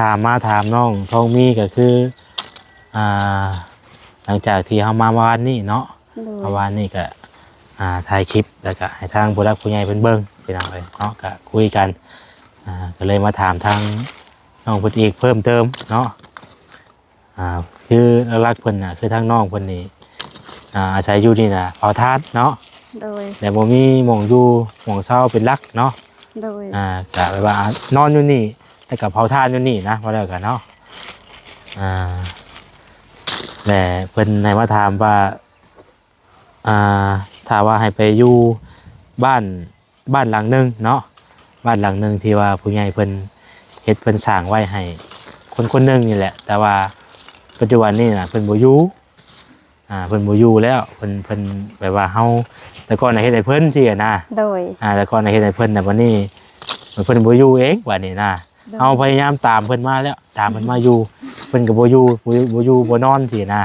ຖາມມາ ຖາມນ້ອງທອງມີ ກໍຄື ອ່າ ຫຼັງຈາກທີ່ເຮົາມາວານນີ້ເນາະ ໂດຍ ເມື່ອວານນີ້ກໍ ອ່າ ຖ່າຍຄລິບ ແລ້ວກໍໃຫ້ທາງຜູ້ຫຼັກຜູ້ໃຫຍ່ເພິ່ນເບິ່ງ ພີ່ນ້ອງເອີຍເນາະ ກໍຄຸຍກັນ ອ່າ ກໍເລີຍມາຖາມທາງນ້ອງເພິ່ນອີກເພີ່ມເຕີມເນາະ. ອ່າ ຄືຫຼັກໆເພິ່ນນະ ຄືທາງນ້ອງເພິ່ນນີ້ ອ່າ ອາໄສຢູ່ນີ້ນະ ເຜົາຖ່ານເນາະ ໂດຍ ແລະ ບໍ່ມີໝ່ອງຢູ່ໝ່ອງເຊົາເປັນຫຼັກເນາະ ໂດຍ ອ່າ ກະແບບວ່ານອນຢູ່ນີ້ ແລ້ວກະເຜົາຖ່ານຢູ່ນີ້ນະ ວ່າແລ້ວກະເນາະ ອ່າ ແລະ ເພິ່ນໃຫ້ມາຖາມວ່າ ອ່າ ຖ້າວ່າໃຫ້ໄປຢູ່ບ້ານ ບ້ານຫຼັງໜຶ່ງເນາະ ບ້ານຫຼັງໜຶ່ງທີ່ວ່າຜູ້ໃຫຍ່ເພິ່ນເຮັດ ເພິ່ນສ້າງໄວ້ໃຫ້ຄົນຄົນໜຶ່ງນີ້ແຫຼະ ແຕ່ວ່າປັດຈຸບັນນີ້ນະ ເພິ່ນບໍ່ຢູ່ ອ່າ ເພິ່ນບໍ່ຢູ່ແລ້ວ ເພິ່ນ ເພິ່ນແບບວ່າເຮົາ ແຕ່ກ່ອນນະເຮັດໃຫ້ເພິ່ນຊີ້ນະ ໂດຍ ອ່າ ແຕ່ກ່ອນນະເຮັດໃຫ້ເພິ່ນ ແຕ່ບັດນີ້ເພິ່ນບໍ່ຢູ່ເອງ ບັດນີ້ນະ ໂດຍ ເຮົາພະຍາຍາມຕາມເພິ່ນມາແລ້ວ ຕາມເພິ່ນມາຢູ່ ເພິ່ນກໍບໍ່ຢູ່ ບໍ່ຢູ່ ບໍ່ຢູ່ບໍ່ນອນຊີ້ນະ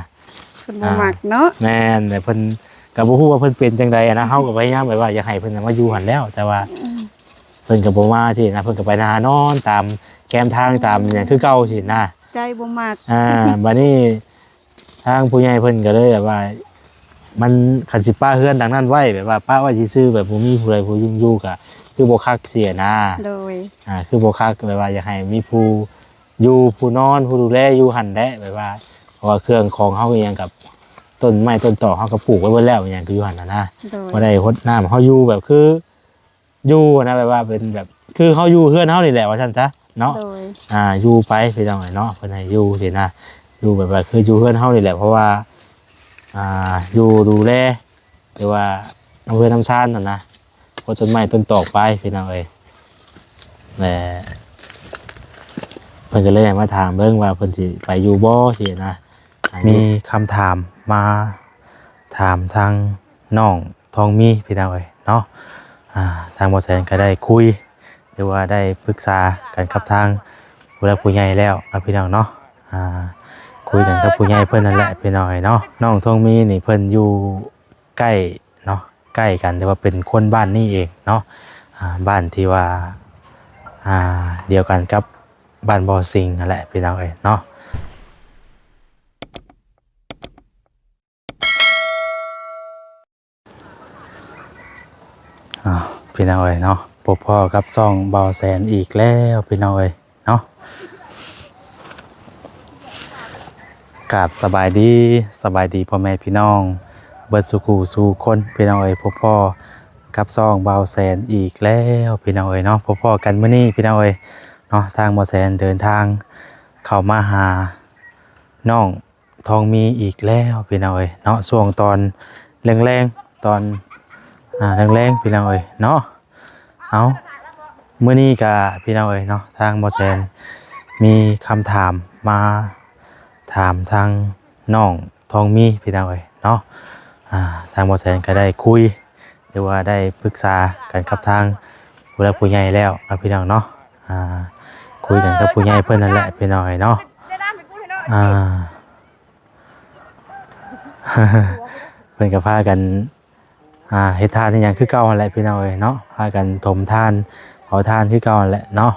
ເພິ່ນບໍ່ມັກເນາະ ອ່າ ແມ່ນ ແຕ່ເພິ່ນກໍບໍ່ຮູ້ວ່າເພິ່ນເປັນຈັ່ງໃດນະ ເຮົາກໍພະຍາຍາມແບບວ່າຢາກໃຫ້ເພິ່ນມາຢູ່ຫັ້ນແລ້ວ ແຕ່ວ່າ ອືມ ເພິ່ນກໍບໍ່ມາຊີ້ນະ ເພິ່ນກໍໄປນະ ນອນຕາມແຄມທາງ ອືມ ຕາມຫຍັງຄືເກົ່າຊີ້ນະ ໃຈບໍ່ມັກ ອ່າ ບັດນີ້ ທາງຜູ້ໃຫຍ່ເພິ່ນກໍເລີຍແບບວ່າ ມັນ ຄັນຊິປະເຮືອນຫຼັງນັ້ນໄວ້ ແບບວ່າປະໄວ້ຊື່ໆ ແບບບໍ່ມີຜູ້ໃດຜູ້ໜຶ່ງຢູ່ ກໍຄືບໍ່ຄັກຊີ້ນະ ໂດຍ ອ່າ ຄືບໍ່ຄັກ ແບບວ່າຢາກໃຫ້ມີຜູ້ຢູ່ ຜູ້ນອນ ຜູ້ດູແລຢູ່ຫັ້ນແຫຼະ ແບບວ່າ ເພາະວ່າເຄື່ອງຂອງເຮົາອີ່ຫຍັງກັບ ຕົ້ນໄມ້ຕົ້ນຕອກເຮົາກໍປູກໄວ້ເບິດແລ້ວ ອີ່ຫຍັງກໍຢູ່ຫັ້ນນະ ໂດຍ ບໍ່ໄດ້ຫົດນ້ຳ ເຮົາຢູ່ແບບຄື ຢູ່ນະ ແບບວ່າເປັນແບບ ຄືເຮົາຢູ່ເຮືອນເຮົານີ້ແຫຼະວ່າຊັ້ນຊະເນາະ ໂດຍ ອ່າ ຢູ່ໄປພີ່ນ້ອງເອີຍເນາະ ເພິ່ນໃຫ້ຢູ່ຊີ້ນະ ຢູ່ແບບວ່າຄືຢູ່ເຮືອນເຮົານີ້ແຫຼະ ເພາະວ່າ ອ່າ ຢູ່ດູແລ ຫຼືວ່ານຳເຮືອນນຳຊານຫັ້ນນະ ໂພດຕົ້ນໄມ້ຕົ້ນຕອກໄປພີ່ນ້ອງເອີຍ ແລະ ເພິ່ນກໍເລີຍໃຫ້ມາຖາມເບິ່ງວ່າເພິ່ນຊິໄປຢູ່ບໍ່ຊີ້ນະ ມີຄຳຖາມມາຖາມທາງນ້ອງທອງມີພີ່ນ້ອງເອີຍເນາະ ອ່າ ທາງບໍ່ແສນກໍໄດ້ຄຸຍ ຫຼືວ່າໄດ້ປຶກສາກັນກັບທາງຜູ້ຫຼັກຜູ້ໃຫຍ່ແລ້ວເນາະພີ່ນ້ອງເນາະ ອ່າ ຄຸຍກັນກັບຜູ້ໃຫຍ່ເພິ່ນນັ້ນແຫຼະພີ່ນ້ອງເອີຍເນາະ ນ້ອງທອງມີນີ້ເພິ່ນຢູ່ໃກ້ເນາະ ໃກ້ກັນ ແຕ່ວ່າເປັນຄົນບ້ານນີ້ເອງເນາະ ອ່າ ບ້ານທີ່ວ່າ ອ່າ ດຽວກັນກັບບ້ານບໍ່ສິງຫັ້ນແຫຼະພີ່ນ້ອງເອີຍເນາະ. ອ້າວ ພີ່ນ້ອງເອີຍເນາະ ພົບພໍ້ກັບຊ່ອງບ່າວແສນອີກແລ້ວພີ່ນ້ອງເອີຍເນາະ. ກາບສະບາຍດີ ສະບາຍດີພໍ່ແມ່ພີ່ນ້ອງເບິດສູ່ຄູ່ສູ່ຄົນພີ່ນ້ອງເອີຍ ພົບພໍ້ກັບຊ່ອງບ່າວແສນອີກແລ້ວພີ່ນ້ອງເອີຍເນາະ. ພົບພໍ້ກັນມື້ນີ້ພີ່ນ້ອງເອີຍເນາະ ທາງບ່າວແສນເດີນທາງເຂົ້າມາຫານ້ອງ ທອງມີອີກແລ້ວພີ່ນ້ອງເອີຍເນາະ ຊ່ວງຕອນແລງໆ ຕອນ ອ່າ ແລງໆ ພີ່ນ້ອງເອີຍເນາະ. ເອົາ ມື້ນີ້ກະພີ່ນ້ອງເອີຍເນາະ ທາງບ່າວແສນມີຄຳຖາມມາຖາມທາງນ້ອງທອງມີພີ່ນ້ອງເອີຍເນາະ. ອ່າ ທາງບ່າວແສນກະໄດ້ຄຸຍ ຫຼືວ່າໄດ້ປຶກສາກັນກັບທາງຜູ້ຫຼັກຜູ້ໃຫຍ່ແລ້ວເນາະ ພີ່ນ້ອງເນາະ. ອ່າ ຄຸຍກັນກັບຜູ້ໃຫຍ່ເພິ່ນນັ້ນແຫຼະພີ່ນ້ອງເອີຍເນາະ. ອ່າ ເພິ່ນກໍພາກັນ ອ່າ ເຮັດທານເຮັດຫຍັງຄືເກົ່າຫັ້ນແຫຼະພີ່ນ້ອງເອີຍເນາະ ພາກັນຖົມທານເຜົາທານຄືເກົ່າຫັ້ນແຫຼະເນາະ.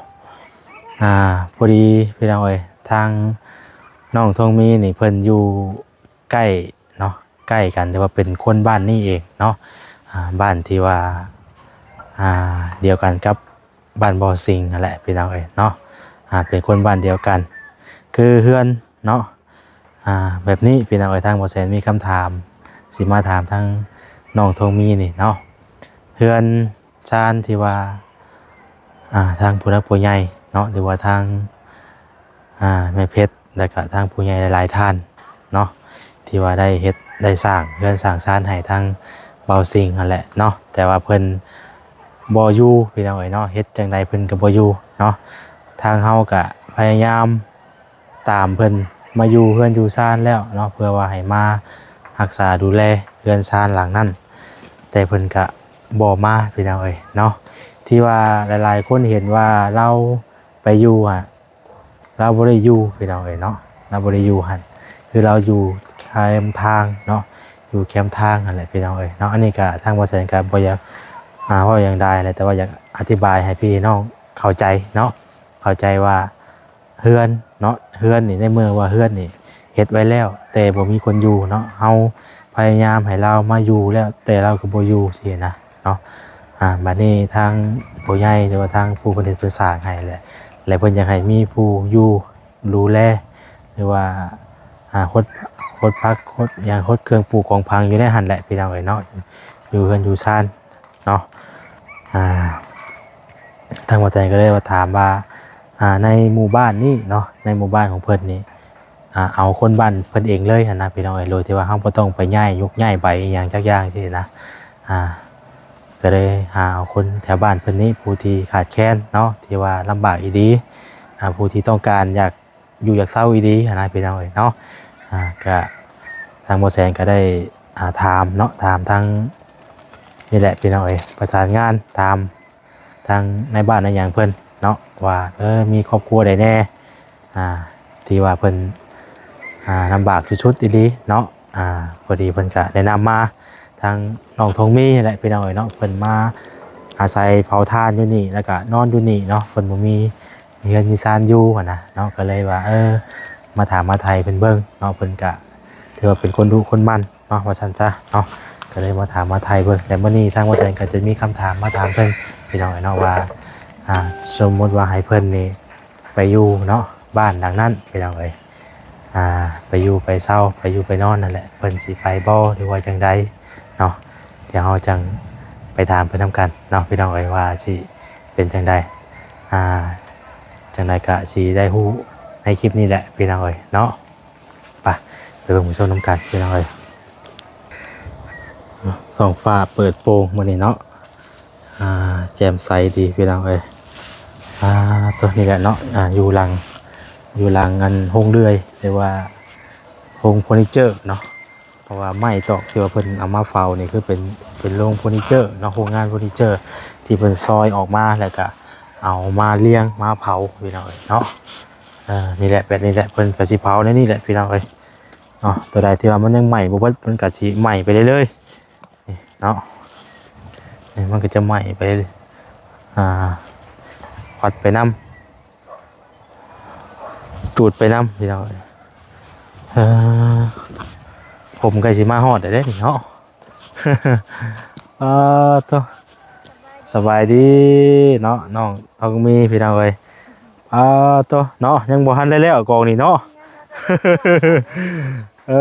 ອ່າ ພໍດີພີ່ນ້ອງເອີຍ ທາງນ້ອງທອງມີນີ້ເພິ່ນຢູ່ໃກ້ເນາະ ໃກ້ກັນ ແຕ່ວ່າເປັນຄົນບ້ານນີ້ເອງເນາະ ອ່າ ບ້ານທີ່ວ່າ ອ່າ ດຽວກັນກັບບ້ານບໍ່ສິງຫັ້ນແຫຼະພີ່ນ້ອງເອີຍເນາະ. ອ່າ ເປັນຄົນບ້ານດຽວກັນ ຄືເຮືອນເນາະ ອ່າ ແບບນີ້ພີ່ນ້ອງເອີຍ ທາງບ່າວແສນມີຄຳຖາມຊິມາຖາມທາງນ້ອງທອງມີນີ້ເນາະ ເຮືອນຊານທີ່ວ່າ ອ່າ ທາງຜູ້ຫຼັກຜູ້ໃຫຍ່ເນາະ ຫຼືວ່າທາງ ອ່າ ແມ່ເພັດ ແລ້ວກະທາງຜູ້ໃຫຍ່ຫຼາຍໆທ່ານເນາະ ທີ່ວ່າໄດ້ເຮັດໄດ້ສ້າງເຮືອນສ້າງຊານໃຫ້ທາງບ່າວສິງຫັ້ນແຫຼະເນາະ ແຕ່ວ່າເພິ່ນບໍ່ຢູ່ພີ່ນ້ອງເອີຍເນາະ ເຮັດຈັ່ງໃດເພິ່ນກໍບໍ່ຢູ່ເນາະ. ທາງເຮົາກະພະຍາຍາມ ຕາມເພິ່ນມາຢູ່ເຮືອນຢູ່ຊານແລ້ວເນາະ ເພື່ອວ່າໃຫ້ມາຮັກສາດູແລເຮືອນຊານຫຼັງນັ້ນ ແຕ່ເພິ່ນກະບໍ່ມາພີ່ນ້ອງເອີຍເນາະ. ທີ່ວ່າຫຼາຍໆຄົນເຫັນວ່າລາວໄປຢູ່ຫັ້ນ ລາວບໍ່ໄດ້ຢູ່ພີ່ນ້ອງເອີຍເນາະ ລາວບໍ່ໄດ້ຢູ່ຫັ້ນ ຄືລາວຢູ່ແຄມທາງເນາະ ຢູ່ແຄມທາງຫັ້ນແຫຼະພີ່ນ້ອງເອີຍເນາະ. ອັນນີ້ກະທາງບ່າວແສນກະບໍ່ຢາກ ອ່າ ເວົ້າຫຍັງຫຼາຍແຫຼະ ແຕ່ວ່າຢາກອະທິບາຍໃຫ້ພີ່ນ້ອງເຂົ້າໃຈເນາະ ເຂົ້າໃຈວ່າ ເຮືອນເນາະ ເຮືອນນີ້ ໃນເມື່ອວ່າເຮືອນນີ້ເຮັດໄວ້ແລ້ວ ແຕ່ບໍ່ມີຄົນຢູ່ເນາະ ເຮົາພະຍາຍາມໃຫ້ລາວມາຢູ່ແລ້ວ ແຕ່ລາວກໍບໍ່ຢູ່ຊີ້ນະເນາະ. ອາ ບັດນີ້ທາງຜູ້ໃຫຍ່ ຫຼືວ່າທາງຜູ້ເພິ່ນເຮັດເພິ່ນສ້າງໃຫ້ແຫຼະ ແລະ ເພິ່ນຢາກໃຫ້ມີຜູ້ຢູ່ດູແລ ຫຼືວ່າ ອາ ຫົດ ຫົດຜັກ ຫົດຫຍັງ ຫົດເຄື່ອງປູກຂອງຝັງຢູ່ໃນຫັ້ນແຫຼະ ພີ່ນ້ອງເອີຍເນາະ ຢູ່ເຮືອນຢູ່ຊານເນາະ. ອາ ທາງບ່າວແສນກໍເລີຍວ່າຖາມວ່າ ອາ ໃນໝູ່ບ້ານນີ້ເນາະ ໃນໝູ່ບ້ານຂອງເພິ່ນນີ້ ອາ ເອົາຄົນບ້ານເພິ່ນເອງເລີຍຫັ້ນນະ ພີ່ນ້ອງເອີຍ ໂດຍທີ່ວ່າເຮົາບໍ່ຕ້ອງໄປຍ້າຍຍົກຍ້າຍໃບອີ່ຫຍັງຈັກຢ່າງຊີ້ນະ. ອາ ກໍເລີຍຫາເອົາຄົນແຖວບ້ານເພິ່ນນີ້ ຜູ້ທີ່ຂາດແຄນເນາະ ທີ່ວ່າລຳບາກອີ່ຫຼີ ອາ ຜູ້ທີ່ຕ້ອງການຢາກຢູ່ຢາກເຊົາອີ່ຫຼີຫັ້ນນະ ພີ່ນ້ອງເອີຍເນາະ. ອາ ກະທາງບ່າວແສນກໍໄດ້ ອາ ຖາມເນາະ ຖາມທາງນີ້ແຫຼະ ພີ່ນ້ອງເອີຍ ປະສານງານ ຖາມທາງນາຍບ້ານນາຍຫຍັງເພິ່ນເນາະ ວ່າ ເອີ ມີຄອບຄົວໃດແດ່ ອາ ທີ່ວ່າເພິ່ນ ອາ ລຳບາກທີ່ສຸດອີ່ຫຼີເນາະ. ອາ ພໍດີເພິ່ນກະແນະນຳມາທາງນ້ອງທອງມີແຫຼະ ພີ່ນ້ອງເອີຍເນາະ ເພິ່ນມາອາໄສເຜົາຖ່ານຢູ່ນີ້ ແລ້ວກະນອນຢູ່ນີ້ເນາະ ເພິ່ນບໍ່ມີເຮືອນມີຊານຢູ່ຫັ້ນນະເນາະ ກໍເລີຍວ່າ ເອີ ມາຖາມມາໄຖ່ເພິ່ນເບິ່ງເນາະ. ເພິ່ນກະຖືວ່າເປັນຄົນດຸຄົນໝັ່ນເນາະ ວ່າຊັ້ນຊະເນາະ ກໍເລີຍມາຖາມມາໄຖ່ເບິ່ງ. ແລະ ມື້ນີ້ທາງບ່າວແສນກໍຈະມີຄຳຖາມມາຖາມເພິ່ນ ພີ່ນ້ອງເອີຍເນາະ ວ່າ ອາ ສົມມຸດວ່າໃຫ້ເພິ່ນນີ້ ໄປຢູ່ເນາະ ບ້ານຫຼັງນັ້ນ ພີ່ນ້ອງເອີຍ ອາ ໄປຢູ່ໄປເຊົາ ໄປຢູ່ໄປນອນນັ້ນແຫຼະ ເພິ່ນຊິໄປບໍ່ ຫຼືວ່າຈັ່ງໃດເນາະ. ດຽວເຮົາຈັ່ງໄປຖາມເພິ່ນນຳກັນເນາະ ພີ່ນ້ອງເອີຍ ວ່າຊິເປັນຈັ່ງໃດ ອາ ຈັ່ງໃດກະຊິໄດ້ຮູ້ໃນຄລິບນີ້ແຫຼະ ພີ່ນ້ອງເອີຍເນາະ. ໄປ ໄປເບິ່ງໄປຊົມນຳກັນ ພີ່ນ້ອງເອີຍ. ທ້ອງຟ້າເປີດໂປ່ງມື້ນີ້ເນາະ ອາ ແຈ່ມໃສດີ ພີ່ນ້ອງເອີຍ. ອາ ໂຕນີ້ແຫຼະເນາະ ອາ ຢູ່ຫຼັງ ຢູ່ຫຼັງອັນໂຮງເລື່ອຍ ຫຼືວ່າໂຮງເຟີນີເຈີເນາະ ເພາະວ່າໄມ້ຕອກທີ່ວ່າເພິ່ນເອົາມາເຝົ້ານີ້ ຄືເປັນ ເປັນໂຮງເຟີນີເຈີເນາະ ໂຮງງານເຟີນີເຈີທີ່ເພິ່ນຊອຍອອກມາ ແລ້ວກະເອົາມາລຽງມາເຜົາ ພີ່ນ້ອງເອີຍເນາະ. ເອີ ນີ້ແຫຼະ ແບບນີ້ແຫຼະ ເພິ່ນກະຊິເຜົາໃນນີ້ແຫຼະ ພີ່ນ້ອງເອີຍເນາະ. ໂຕໃດທີ່ວ່າມັນຍັງໄໝ້ບໍ່ເບິດ ມັນກະຊິໄໝ້ໄປເລື້ອຍໆ ນີ້ເນາະ ນີ້ມັນກໍຈະໄໝ້ໄປ ອາ ຄວັນໄປນຳ ຈູດໄປນຳ ພີ່ນ້ອງເອີຍ. ເອີ ຜົມໃກ້ຊິມາຮອດແລ້ວເດ້ນີ້ເນາະ. ອາ ໂຕ ສະບາຍດີເນາະ ນ້ອງທອງມີ ພີ່ນ້ອງເອີຍ. ອາ ໂຕເນາະ ຍັງບໍ່ທັນໄດ້ແລ້ວກອງນີ້ເນາະ. ເອີ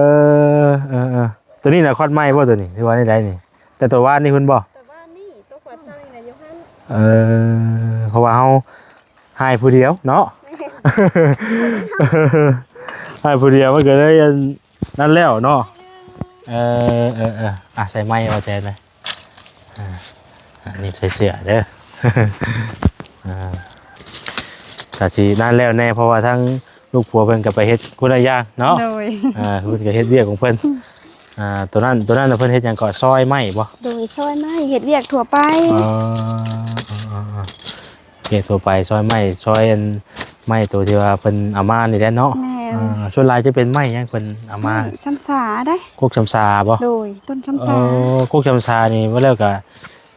ເອີ ເອີ ໂຕນີ້ນະຄວັນໃໝ່ບໍ່ ໂຕນີ້ ຫຼືວ່າແນວໃດນີ້? ແຕ່ໂຕວານນີ້ພຸ້ນບໍ່? ແຕ່ວານນີ້ ໂຕຂວັນເຊົ້ານີ້ນະຢູ່ຫັ້ນ. ເອີ ເພາະວ່າເຮົາຫາຍຜູ້ດຽວເນາະ ຫາຍຜູ້ດຽວ ມັນກໍເລີຍອັນນັ້ນແລ້ວເນາະ. ເອີ ເອີ ເອີ ອ່ະ ໃສ່ໄມເອົາໃຈນະ ອ່າ ນີ້ໃສ່ເສື້ອເດີ ອ່າ ກະຊິນັ້ນແລ້ວແດ່ ເພາະວ່າທາງລູກຜົວເພິ່ນກໍໄປເຮັດຄົນລະຢ່າງເນາະ. ໂດຍ ອ່າ ເພິ່ນກໍເຮັດວຽກຂອງເພິ່ນ. ອ່າ ໂຕນັ້ນ ໂຕນັ້ນນະ ເພິ່ນເຮັດຫຍັງເກາະ ຊອຍໄມ້ບໍ່? ໂດຍ ຊອຍໄມ້ ເຮັດວຽກທົ່ວໄປ. ອໍ ເຮັດວຽກທົ່ວໄປ ຊອຍໄມ້ ຊອຍອັນໄມ້ໂຕທີ່ວ່າເພິ່ນເອົາມານີ້ແຫຼະເນາະ. ແມ່ນ ອ່າ ສ່ວນຫຼາຍຈະເປັນໄມ້ຫຍັງເພິ່ນເອົາມາ? ໄມ້ຊຳສາເດ້. ກົກຊຳສາບໍ່? ໂດຍ ຕົ້ນຊຳສາ. ໂອ້ ກົກຊຳສານີ້ ວ່າແລ້ວກະ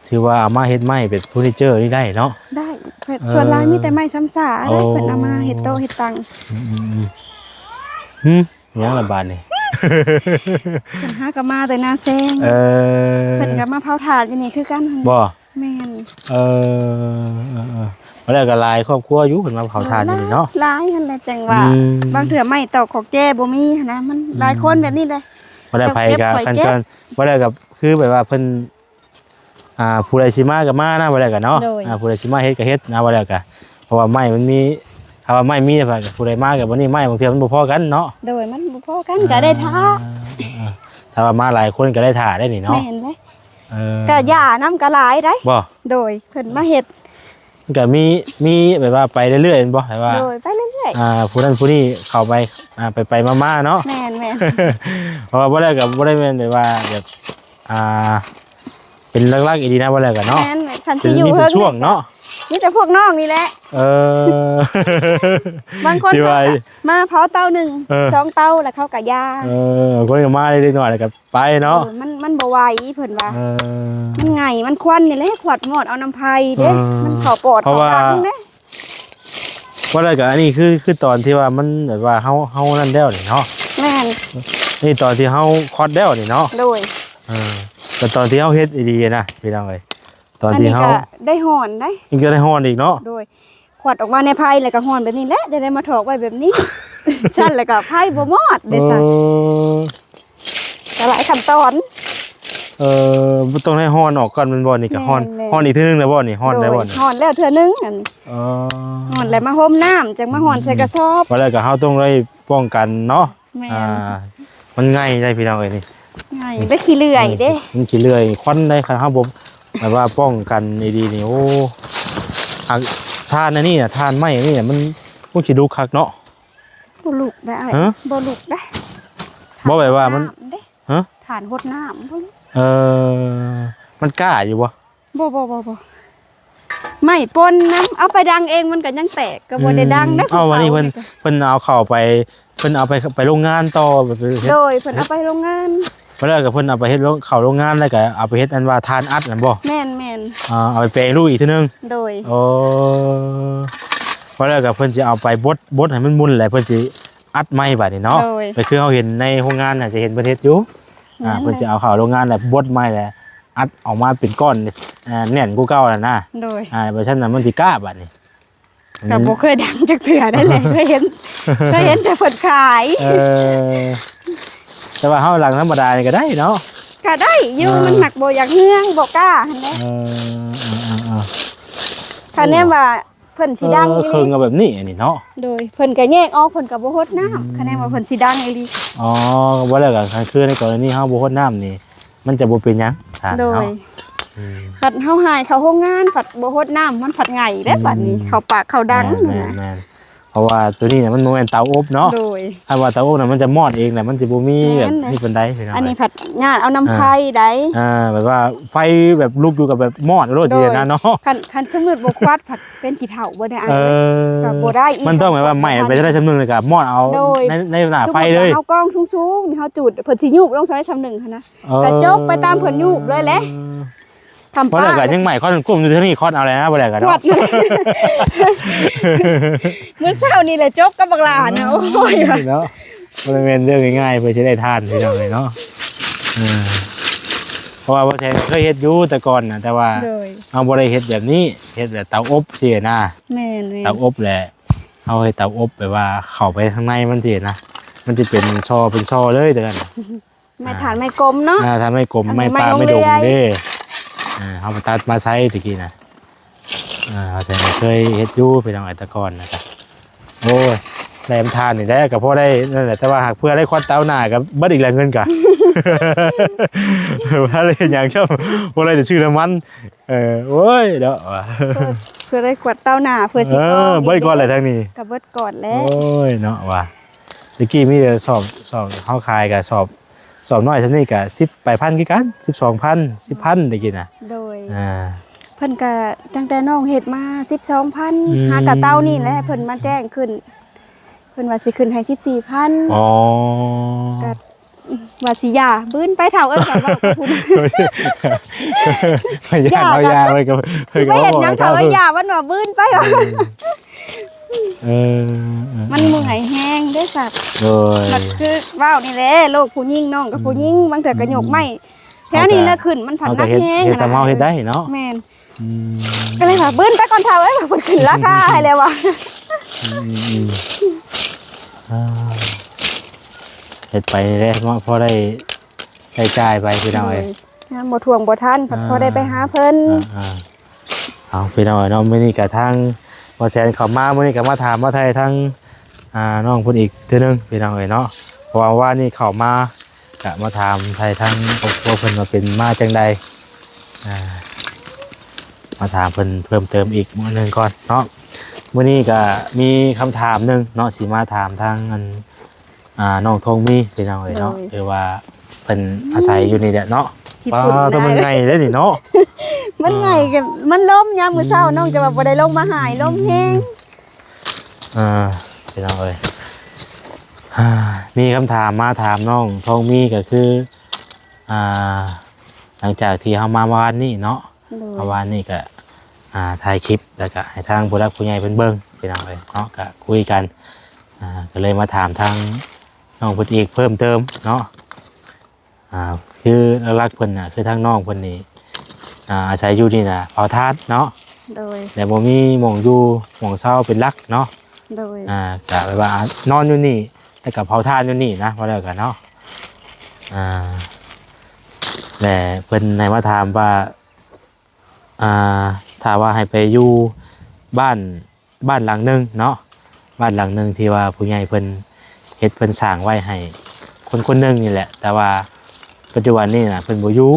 ຖືວ່າເອົາມາເຮັດໄມ້ເປັນເຟີນີເຈີນີ້ໄດ້ເນາະ? ໄດ້ ເອີ ສ່ວນຫຼາຍມີແຕ່ໄມ້ຊຳສາເດ້. ໂອ້ ເພິ່ນເອົາມາເຮັດໂຕະເຮັດຕັ່ງ. ອືມໆໆ ຫຶ ຫຍັງລະບາດນີ້? ເພິ່ນຫາກໍມາແຕ່ນາແຊງ. ເອີ ເພິ່ນກໍມາເຜົາຖ່ານຢູ່ນີ້ຄືກັນ. ບໍ່? ແມ່ນ. ເອີ ເອີ ເອີ ວ່າແລ້ວກໍຫຼາຍຄອບຄົວຢູ່ ເພິ່ນມາເຜົາຖ່ານຢູ່ນີ້ເນາະ. ຫຼາຍຫັ້ນແຫຼະ ຈັ່ງວ່າ ອືມ ບາງເທື່ອໄມ້ຕອກຂອກແຈ້ບໍ່ມີຫັ້ນນະ ມັນ ອືມ ຫຼາຍຄົນແບບນີ້ແຫຼະ. ວ່າແລ້ວໃຜກໍ ເຈົ້າເກັບຂ້ອຍເກັບ ຄັນ ວ່າແລ້ວກໍຄືແບບວ່າເພິ່ນ ອ່າ ຜູ້ໃດຊິມາກໍມານະ ວ່າແລ້ວກໍເນາະ. ໂດຍ ອ່າ ຜູ້ໃດຊິມາເຮັດກໍເຮັດນະ ວ່າແລ້ວກໍ ເພາະວ່າໄມ້ມັນມີ ຖ້າວ່າໄມ້ມີ ຜູ້ໃດມາກໍບໍ່ນີ້ ໄມ້ບາງເທື່ອມັນບໍ່ພໍກັນເນາະ. ໂດຍ ມັນບໍ່ພໍກັນ ອ່າ ກໍໄດ້ຖ້າ ອ່າ ຖ້າວ່າມາຫຼາຍຄົນກໍໄດ້ຖ້າໄດ້ນີ້ເນາະ. ແມ່ນເດ້. ເອີ ກະຫຍ້ານຳກະຫຼາຍໄດ໋. ບໍ່? ໂດຍ ເພິ່ນມາເຮັດ ມັນກະມີ ມີແບບວ່າໄປເລື້ອຍໆ ແມ່ນບໍ່? ແບບວ່າ ໂດຍ ໄປເລື້ອຍໆ ອ່າ ຜູ້ນັ້ນຜູ້ນີ້ເຂົ້າໄປ ອ່າ ໄປໆມາໆເນາະ. ແມ່ນໆ ເພາະວ່າບໍ່ໄດ້ ກໍບໍ່ໄດ້ແມ່ນແບບວ່າແບບ ອ່າ ເປັນຫຼັກໆອີ່ຫຼີນະ ບໍ່ໄດ້ກໍເນາະ. ແມ່ນ ຄັນຊິຢູ່ເທິງນີ້ ເປັນຊ່ວງເນາະ ມີແຕ່ພວກນ້ອງນີ້ແຫຼະ. ເອີ ບາງຄົນເຂົາກໍມາເຜົາເຕົາໜຶ່ງ ເອີ ສອງເຕົາ ແລ້ວເຂົາກໍຢ່າ. ເອີ ບາງຄົນກໍມາເລັກນ້ອຍ ແລ້ວກໍ ໄປເນາະ. ເອີ ມັນ ມັນບໍ່ໄຫວເພິ່ນວ່າ. ເອີ ມັນໄຫງ ມັນຄວັນນີ້ແຫຼະ ຂວດໝອດເອົານຳໄຟເດ້. ເອີ ມັນເຂົ້າປອດ ເພາະວ່າ ເຂົ້າຕັນເດ້. ວ່າແລ້ວກໍອັນນີ້ຄື ຄືຕອນທີ່ວ່າມັນແບບວ່າເຮົາ ເຮົານັ້ນແລ້ວນີ້ເນາະ. ແມ່ນ. ນີ້ຕອນທີ່ເຮົາຄອດແລ້ວນີ້ເນາະ. ໂດຍ. ເອີ ແຕ່ຕອນທີ່ເຮົາເຮັດອີ່ຫຼີນະ ພີ່ນ້ອງເອີຍ ຕອນທີ່ເຮົາ ອັນນີ້ກໍໄດ້ຮ້ອນໄດ໋ ມັນກໍໄດ້ຮ້ອນອີກເນາະ. ໂດຍ. ຄວັດອອກມາໃນໄຟ ແລ້ວກໍຮ້ອນແບບນີ້ແຫຼະ ຈະໄດ້ມາຖອກໄວ້ແບບນີ້ ຊັ້ນແລ້ວກໍໄຟບໍ່ມອດເດ້ຊະ. ເອີ ກໍຫຼາຍຂັ້ນຕອນ. ເອີ ຕ້ອງໄດ້ຮ້ອນອອກກ່ອນແມ່ນບໍ່ນີ້? ກໍຮ້ອນ ແມ່ນໆ ຮ້ອນອີກເທື່ອໜຶ່ງແລ້ວບໍ່ນີ້? ຮ້ອນໄດ້ບໍ່ນີ້? ໂດຍ ຮ້ອນແລ້ວເທື່ອໜຶ່ງອັນນີ້. ອໍ ຮ້ອນແລ້ວມາຫົ່ມນ້ຳ ຈັ່ງມາຮ້ອນໃສ່ກະສອບ. ອືມ ວ່າແລ້ວກໍເຮົາຕ້ອງໄດ້ປ້ອງກັນເນາະ. ແມ່ນ. ອ່າ ມັນໄງ່ໄດ໋ພີ່ນ້ອງເອີຍນີ້ ໄງ່ ໄດ້ຂີ້ເລື່ອຍເດ້. ມັນຂີ້ເລື່ອຍ ຄວັນໄດ໋ ຄັນເຮົາບໍ່ ແບບວ່າປ້ອງກັນດີໆນີ້ ໂອ້ ຫາກຖ່ານອັນນີ້ນະ ຖ່ານໄມ້ອັນນີ້ນະ ມັນ ໂອ້ ຂີ້ດຸຄັກເນາະ. ບໍ່ລຸກໄດ໋ອ້າຍ. ຮະ? ບໍ່ລຸກໄດ໋. ບໍ່ ແບບວ່າມັນ ຖ່ານເດ້. ຮະ? ຖ່ານຫົດນ້ຳ. ເອີ ມັນກ້າຢູ່ບໍ່? ບໍ່ ບໍ່ ບໍ່ ບໍ່ ໄມ້ປົ່ນນຳ ເອົາໄປດັງເອງມັນກໍຍັງແຕກ ກໍບໍ່ໄດ້ດັງເດ້. ອືມ ເອົາ ເຂົາ ອັນນີ້ເພິ່ນ ເພິ່ນເອົາເຂົ້າໄປ ເພິ່ນເອົາໄປ ໄປໂຮງງານຕໍ່ ໄປເຮັດ ໂດຍ ເພິ່ນເອົາໄປໂຮງງານ. ເວລາກໍເພິ່ນເອົາໄປເຮັດໂລງ ເຂົ້າໂຮງງານ ແລ້ວກໍເອົາໄປເຮັດອັນວ່າຖ່ານອັດນັ້ນບໍ່? ແມ່ນໆ. ອ່າ ເອົາໄປແປງຮູບອີກເທື່ອໜຶ່ງ. ໂດຍ. ໂອ້ ເວລາກໍເພິ່ນຊິເອົາໄປບົດ ບົດໃຫ້ມັນໝຸ່ນ ແລ້ວເພິ່ນຊິອັດໃໝ່ບາດນີ້ເນາະ. ໂດຍ. ກໍຄືເຮົາເຫັນໃນໂຮງງານນະ ຈະເຫັນເພິ່ນເຮັດຢູ່. ອ່າ ແມ່ນ ເພິ່ນຊິເອົາເຂົ້າໂຮງງານ ແລ້ວບົດໃໝ່ ແລ້ວອັດອອກມາເປັນກ້ອນ ເອີ ແໜ້ນກວ່າເກົ່ານັ້ນນະ. ໂດຍ. ອ່າ ບໍ່ຊັ້ນນະມັນຊິກ້າບາດນີ້ ກໍບໍ່ເຄີຍດັງຈັກເທື່ອໄດ໋ແຫຼະ ເຄີຍເຫັນ ເຄີຍເຫັນແຕ່ເພິ່ນຂາຍ. ເອີ ແຕ່ວ່າເຮົາດັງທຳມະດານີ້ກໍໄດ້ເນາະ. ກໍໄດ້ຢູ່. ເອີ ມັນຫາກບໍ່ຢາກເຮືອງ ບໍ່ກ້າຫັ້ນແຫຼະ. ເອີ ເອີ ເອີ ເອີ ຖ້າແນມວ່າ ເພິ່ນຊິດັງອີ່ຫຼີ ເອີ ເຄິ່ງກໍແບບນີ້ອັນນີ້ເນາະ. ໂດຍ. ເພິ່ນກໍແຍກອອກ ເພິ່ນກໍບໍ່ຫົດນ້ຳ. ອືມ ຄະແນນວ່າເພິ່ນຊິດັງອີ່ຫຼີ. ອໍ ວ່າແລ້ວກໍຄືໃນກໍລະນີເຮົາບໍ່ຫົດນ້ຳນີ້ ມັນຈະບໍ່ເປັນຫຍັງ. ໂດຍ. ອືມ ຄັນເຮົາຫາຍເຂົ້າໂຮງງານ ພັດບໍ່ຫົດນ້ຳ ມັນພັດໄງ່ເດ້. ອືມ ບັດນີ້ເຂົ້າປາກເຂົ້າດັງ. ແມ່ນໆໆ ເພາະວ່າໂຕນີ້ນະມັນບໍ່ແມ່ນເຕົາອົບເນາະ. ໂດຍ. ຖ້າວ່າເຕົາອົບນະມັນຈະມອດເອງແຫຼະ ມັນຈະບໍ່ມີແບບນີ້ປານໃດ. ແມ່ນ ພີ່ນ້ອງ ອັນນີ້ ເອີຍ ພັດຍາດເອົານ້ຳ ອ່າ ໄຟໄດ໋. ອ່າ ແບບວ່າໄຟແບບລຸກຢູ່ກັບແບບມອດໂລດ. ໂດຍ. ຊີ້ນະເນາະ. ຄັນ ຄັນສົມມຸດບໍ່ຄວັດ ພັດເປັນຂີ້ເຖົ້າບໍ່ໄດ້ອ້າຍ. ເອີ ກໍບໍ່ໄດ້ອີກ. ມັນຕ້ອງແບບວ່າໄໝ້ໄປເທົ່າໃດຊ່ຳໜຶ່ງ ແລ້ວກໍມອດເອົາ ໂດຍ ໃນ ໃນໜ້າໄຟເລີຍ. ສົມມຸດວ່າເຮົາກອງສູງໆ ເຮົາຈູດ ເພິ່ນຊິຍູບລົງຊ່ຳໃດຊ່ຳໜຶ່ງຫັ້ນນະ. ເອີ ກະຈົກໄປຕາມເພິ່ນຍູບເລີຍແຫຼະ. ທຳປາ ບໍ່ໄດ້ກໍຍັງໃໝ່ຄວັນກຸ້ມຢູ່ເທື່ອນີ້ ຄວັນເອົາແລ້ວນະ ບໍ່ໄດ້ກໍເນາະ. ຄວັນ ມື້ເຊົ້ານີ້ແຫຼະຈົກກັບບັກຫຼານະ. ໂອ້ຍ ເນາະ ບໍ່ໄດ້ແມ່ນເລື່ອງງ່າຍໆ ເພື່ອຊິໄດ້ຖ່ານ ພີ່ນ້ອງເອີຍເນາະ. ເອີ ເພາະວ່າບໍ່ແຊນເຄີຍເຮັດຢູ່ແຕ່ກ່ອນນະ ແຕ່ວ່າ ໂດຍ ເຮົາບໍ່ໄດ້ເຮັດແບບນີ້ ເຮັດແບບເຕົາອົບຊີ້ນະ. ແມ່ນໆ ເຕົາອົບແຫຼະ ເຮົາເຮັດເຕົາອົບແບບວ່າເຂົ້າໄປທາງໃນມັນຊີ້ນະ ມັນຈະເປັນຊໍເປັນຊໍເລີຍ ແຕ່ນັ້ນນະ. ໄມ້ ອ່າ ຖ່ານໄມ້ກົມເນາະ. ອ່າ ຖ່ານໄມ້ກົມ ອັນນີ້ ໄມ້ປ່າ ໄມ້ດົງ ໄມ້ດົງເດ້. ອ່າ ເຮົາມາຕັດມາໃຊ້ຕະກີ້ນະ. ອ່າ ເຮົາໃຊ້ ເຄີຍເຮັດຢູ່ພີ່ນ້ອງເອີຍ ແຕ່ກ່ອນນະ. ໂອ້ຍ ໄດ້ມາຖ່ານນີ້ແຫຼະ ກໍພໍໄດ້ນັ້ນແຫຼະ ແຕ່ວ່າຫາກເພື່ອໄດ້ຄວັນເຕົາໜ້າກໍເບິດອີກແລ້ວເງິນກະ ບໍ່ໄດ້ເຮັດຫຍັງຊ້ຳ ບໍ່ໄດ້ແຕ່ຊື້ນ້ຳມັນ. ເອີ ໂອ້ຍເນາະ ວ່າ ເພື່ອ ເພື່ອໄດ້ຄວັນເຕົາໜ້າ ເພື່ອຊິ ເອີ ເບິດກ່ອນແຫຼະທາງນີ້ ກໍເບິດກ່ອນແຫຼະ. ໂອ້ຍເນາະ ວ່າ ຕະກີ້ມີແຕ່ສອບ ສອບ ເຮົາຂາຍກໍສອບ ສອບນ້ອຍສ່ຳນີ້ກໍສິບປາຍພັນຄືກັນ ສິບສອງພັນ ສິບພັນ ຕະກີ້ນະ. ໂດຍ. ອ່າ ເພິ່ນກໍຕັ້ງແຕ່ນ້ອງເຮັດມາສິບສອງພັນ ອືມ ຫາກະເຕົານີ້ແຫຼະ ເພິ່ນມາແຈ້ງຂຶ້ນ ເພິ່ນວ່າຊິຂຶ້ນໃຫ້ສິບສີ່ພັນ. ອໍ ກໍວ່າຊິຢ່າ ບືນໄປເຖົ້າເອີຍ ເຂົາເວົ້າກັບຜູ້ນັ້ນ ຢ່າ ຢ່າ ຢ່າ ເພິ່ນກໍ ຊິໄປເຮັດຫຍັງເຖົ້າເອີຍ ຢ່າ ມັນວ່າບືນໄປ. ອືມ ເອີ ເອີ ມັນເມື່ອຍແຮງເດ້ສັດ. ໂດຍ. ມັນຄືເວົ້ານີ້ແຫຼະ ໂລກຜູ້ຍິງ ນ້ອງກັບຜູ້ຍິງ ອືມ ບາງເທື່ອກໍຍົກໄມ້ ອືມ ແຖວນີ້ນະຂຶ້ນ ມັນພັດໜັກແຮງ ເຮັດສ່ຳເຮົາເຮັດໄດ້ເນາະ. ແມ່ນ. ອືມ ກໍເລີຍວ່າບືນໄປກ່ອນເຖົ້າເອີຍ ເພິ່ນຂຶ້ນລາຄາໃຫ້ແລ້ວວ່າ. ອືມ ອືມ ອືມ ອ່າ ເຮັດໄປແຫຼະເນາະ ພໍໄດ້ ໄດ້ຈ່າຍໄປພີ່ນ້ອງເອີຍ. ໂດຍ. ຍາມບໍ່ຖ້ວງບໍ່ທັນ ພັດ ອ່າ ພໍໄດ້ໄປຫາເພິ່ນ. ອ່າ ອ່າ ເອົາ ພີ່ນ້ອງເອີຍເນາະ ມື້ນີ້ກະທາງບໍ່ແສນເຂົ້າມາ ມື້ນີ້ກະມາຖາມມາໄຖ່ທາງ ອ່າ ນ້ອງເພິ່ນອີກເທື່ອໜຶ່ງ ພີ່ນ້ອງເອີຍເນາະ ເພາະວ່າວານນີ້ເຂົ້າມາ ກະມາຖາມໄຖ່ທາງຄອບຄົວເພິ່ນວ່າເປັນມາຈັ່ງໃດ ອ່າ ມາຖາມເພິ່ນເພີ່ມເຕີມອີກມື້ໜຶ່ງກ່ອນເນາະ. ມື້ນີ້ກະມີຄຳຖາມໜຶ່ງເນາະ ຊິມາຖາມທາງອັນ ອ່າ ນ້ອງທອງມີ ພີ່ນ້ອງເອີຍເນາະ ໂດຍ ຄືວ່າເພິ່ນອາໄສຢູ່ນີ້ແຫຼະເນາະ. ປາດໂທ້ ມັນໃຫຍ່ເດ້ນີ້ເນາະ ມັນໃຫຍ່ ອ່າ ມັນລົມຍາມມື້ເຊົ້າ ອືມ ນ້ອງຈະວ່າບໍ່ໄດ້ລົງມາຫາຍ ລົມແຮງ. ອ່າ ພີ່ນ້ອງເອີຍ ອ່າ ມີຄຳຖາມມາຖາມນ້ອງທອງມີ ກໍຄື ອ່າ ຫຼັງຈາກທີ່ເຮົາມາວານນີ້ເນາະ ໂດຍ ເມື່ອວານນີ້ກະ ອ່າ ຖ່າຍຄລິບ ແລ້ວກະໃຫ້ທາງຜູ້ຫຼັກຜູ້ໃຫຍ່ເພິ່ນເບິ່ງ ພີ່ນ້ອງເອີຍເນາະ ກະຄຸຍກັນ ອ່າ ກະເລີຍມາຖາມທາງນ້ອງເພິ່ນອີກເພີ່ມເຕີມເນາະ. ອ່າ ຄືຫຼັກໆເພິ່ນນະ ຄືທາງນ້ອງເພິ່ນນີ້ ອ່າ ອາໄສຢູ່ນີ້ນະ ເຜົາຖ່ານເນາະ ໂດຍ ແລະ ບໍ່ມີໝ່ອງຢູ່ໝ່ອງເຊົາເປັນຫຼັກເນາະ ໂດຍ ອ່າ ກະແບບວ່ານອນຢູ່ນີ້ ແລ້ວກະເຜົາຖ່ານຢູ່ນີ້ນະ ວ່າແລ້ວກະເນາະ ອ່າ ແລະ ເພິ່ນໃຫ້ມາຖາມວ່າ ອ່າ ຖ້າວ່າໃຫ້ໄປຢູ່ບ້ານ ບ້ານຫຼັງໜຶ່ງເນາະ ບ້ານຫຼັງໜຶ່ງທີ່ວ່າຜູ້ໃຫຍ່ເພິ່ນເຮັດເພິ່ນສ້າງໄວ້ໃຫ້ຄົນຄົນໜຶ່ງນີ້ແຫຼະ ແຕ່ວ່າປັດຈຸບັນນີ້ນະເພິ່ນບໍ່ຢູ່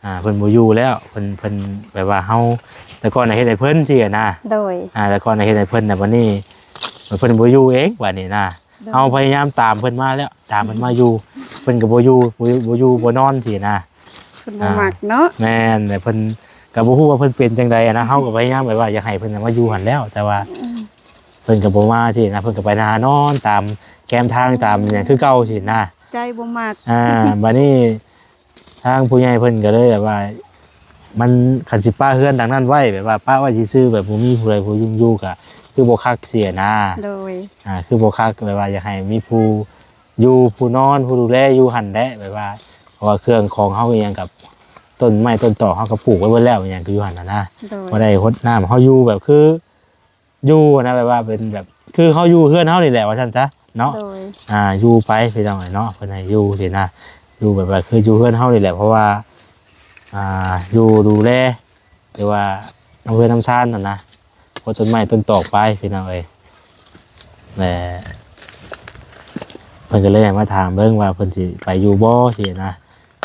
ອ່າ ເພິ່ນບໍ່ຢູ່ແລ້ວ ເພິ່ນ ເພິ່ນແບບວ່າເຮົາ ແຕ່ກ່ອນນະເຮັດໃຫ້ເພິ່ນຊີ້ນະ ໂດຍ ອ່າ ແຕ່ກ່ອນນະເຮັດໃຫ້ເພິ່ນ ແຕ່ບັດນີ້ເພິ່ນບໍ່ຢູ່ເອງ ບັດນີ້ນະ ໂດຍ ເຮົາພະຍາຍາມຕາມເພິ່ນມາແລ້ວ ຕາມເພິ່ນມາຢູ່ ເພິ່ນກໍບໍ່ຢູ່ ບໍ່ ບໍ່ຢູ່ບໍ່ນອນຊີ້ນະ ເພິ່ນບໍ່ມັກເນາະ ແມ່ນ ແຕ່ເພິ່ນກໍບໍ່ຮູ້ວ່າເພິ່ນເປັນຈັ່ງໃດນະ ເຮົາກໍພະຍາຍາມແບບວ່າຢາກໃຫ້ເພິ່ນນະມາຢູ່ຫັ້ນແລ້ວ ແຕ່ວ່າ ອືມ ເພິ່ນກໍບໍ່ມາຊີ້ນະ ເພິ່ນກໍໄປນານອນຕາມແຄມທາງຕາມຫຍັງຄືເກົ່າຊີ້ນະ ໃຈບໍ່ມັກ ອ່າ ບັດນີ້ທາງຜູ້ໃຫຍ່ເພິ່ນກໍເລີຍແບບວ່າ ມັນ ຄັນຊິປະເຮືອນຫຼັງນັ້ນໄວ້ ແບບວ່າປະໄວ້ຊື່ໆ ແບບບໍ່ມີຜູ້ໃດຜູ້ໜຶ່ງຢູ່ກໍຄືບໍ່ຄັກຊີ້ນະ ໂດຍ ອ່າ ຄືບໍ່ຄັກ ແບບວ່າຢາກໃຫ້ມີຜູ້ຢູ່ ຜູ້ນອນ ຜູ້ດູແລຢູ່ຫັ້ນແຫຼະ ແບບວ່າ ເພາະວ່າເຄື່ອງຂອງເຮົາອີ່ຫຍັງກັບ ຕົ້ນໄມ້ຕົ້ນຕອກເຮົາກໍປູກໄວ້ເບິດແລ້ວ ອີ່ຫຍັງກໍຢູ່ຫັ້ນນະນະ ໂດຍ ບໍ່ໄດ້ຫົດນ້ຳ ເຮົາຢູ່ແບບຄື ຢູ່ນະ ແບບວ່າເປັນແບບ ຄືເຮົາຢູ່ເຮືອນເຮົານີ້ແຫຼະວ່າຊັ້ນຊະເນາະ ໂດຍ ອ່າ ຢູ່ໄປພີ່ນ້ອງເອີຍເນາະ ເພິ່ນໃຫ້ຢູ່ຊີ້ນະ ຢູ່ແບບວ່າຄືຢູ່ເຮືອນເຮົານີ້ແຫຼະ ເພາະວ່າ ອ່າ ຢູ່ດູແລ ຫຼືວ່ານຳເຮືອນນຳຊານຫັ້ນນະ ໂຄດຕົ້ນໄມ້ຕົ້ນຕອກໄປພີ່ນ້ອງເອີຍ ແລະ ເພິ່ນກໍເລີຍໃຫ້ມາຖາມເບິ່ງວ່າເພິ່ນຊິໄປຢູ່ບໍ່ຊີ້ນະ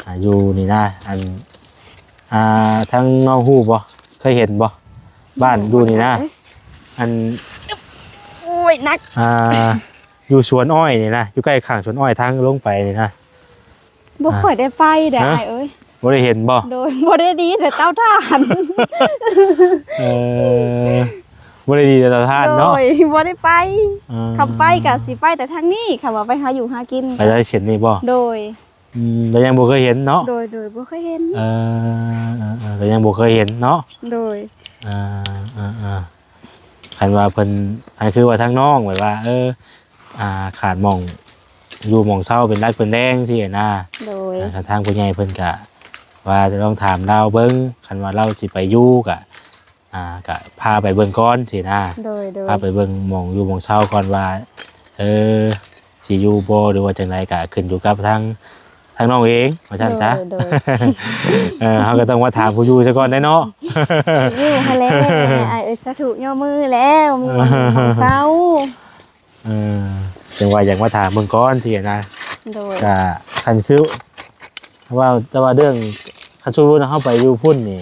ອ່າ ຢູ່ນີ້ນະ ອັນ ອ່າ ທາງນ້ອງຮູ້ບໍ່ ເຄີຍເຫັນບໍ່ ບ້ານຢູ່ນີ້ນະ ອັນ ໂອ້ຍ ໜັກ ອ່າ ຢູ່ສວນອ້ອຍນີ້ນະ ຢູ່ໃກ້ຂ້າງສວນອ້ອຍທາງລົງໄປນີ້ນະ ບໍ່ຄ່ອຍໄດ້ໄປເດ້ ຮະ? ອ້າຍເອີຍ ບໍ່ໄດ້ເຫັນບໍ່? ໂດຍ ບໍ່ໄດ້ດີແຕ່ເຕົາຖ່ານ ເອີ ບໍ່ໄດ້ດີແຕ່ເຕົາຖ່ານເນາະ ໂດຍ ບໍ່ໄດ້ໄປ ເອີ ຄັນໄປກໍຊິໄປແຕ່ທາງນີ້ ຄັນວ່າໄປຫາຢູ່ຫາກິນ ໄປໄດ້ເສັ້ນນີ້ບໍ່? ໂດຍ ອືມ ແຕ່ຍັງບໍ່ເຄີຍເຫັນເນາະ ໂດຍ ໂດຍ ບໍ່ເຄີຍເຫັນ ເອີ ເອີ ເອີ ແຕ່ຍັງບໍ່ເຄີຍເຫັນເນາະ ໂດຍ ເອີ ເອີ ເອີ ຄັນວ່າເພິ່ນ ຄັນຄືວ່າທາງນ້ອງແບບວ່າ ເອີ ອ່າ ຂາດໝ່ອງຢູ່ໝ່ອງເຊົາເປັນຫຼັກເປັນແດງຊີ້ນະ ໂດຍ ອ່າ ທາງຜູ້ໃຫຍ່ເພິ່ນກະວ່າຈະລອງຖາມລາວເບິ່ງ ຄັນວ່າລາວຊິໄປຢູ່ກະ ອ່າ ກະພາໄປເບິ່ງກ່ອນຊີ້ນະ ໂດຍ ໂດຍ ພາໄປເບິ່ງໝ່ອງຢູ່ໝ່ອງເຊົາກ່ອນວ່າ ເອີ ຊິຢູ່ບໍ່ ຫຼືວ່າຈັ່ງໃດ ກະຂຶ້ນຢູ່ກັບທາງ ທາງນ້ອງເອງວ່າຊັ້ນຊະ ໂດຍ ໂດຍ ເອີ ເຮົາກໍຕ້ອງມາຖາມຜູ້ຢູ່ຊະກ່ອນໄດ໋ເນາະ ຢູ່ຫັ້ນແຫຼະ ອ້າຍເອີຍ ສາທຸ ຍໍມືແລ້ວ ມີໝ່ອງຢູ່ໝ່ອງເຊົາ ເອີ ຈັ່ງວ່າຢາກມາຖາມເບິ່ງກ່ອນຊີ້ນະ ໂດຍ ກະຄັນຄື ເວົ້າແຕ່ວ່າເລື່ອງ ຄັນສົມມຸດເຮົາໄປຢູ່ພຸ້ນນີ້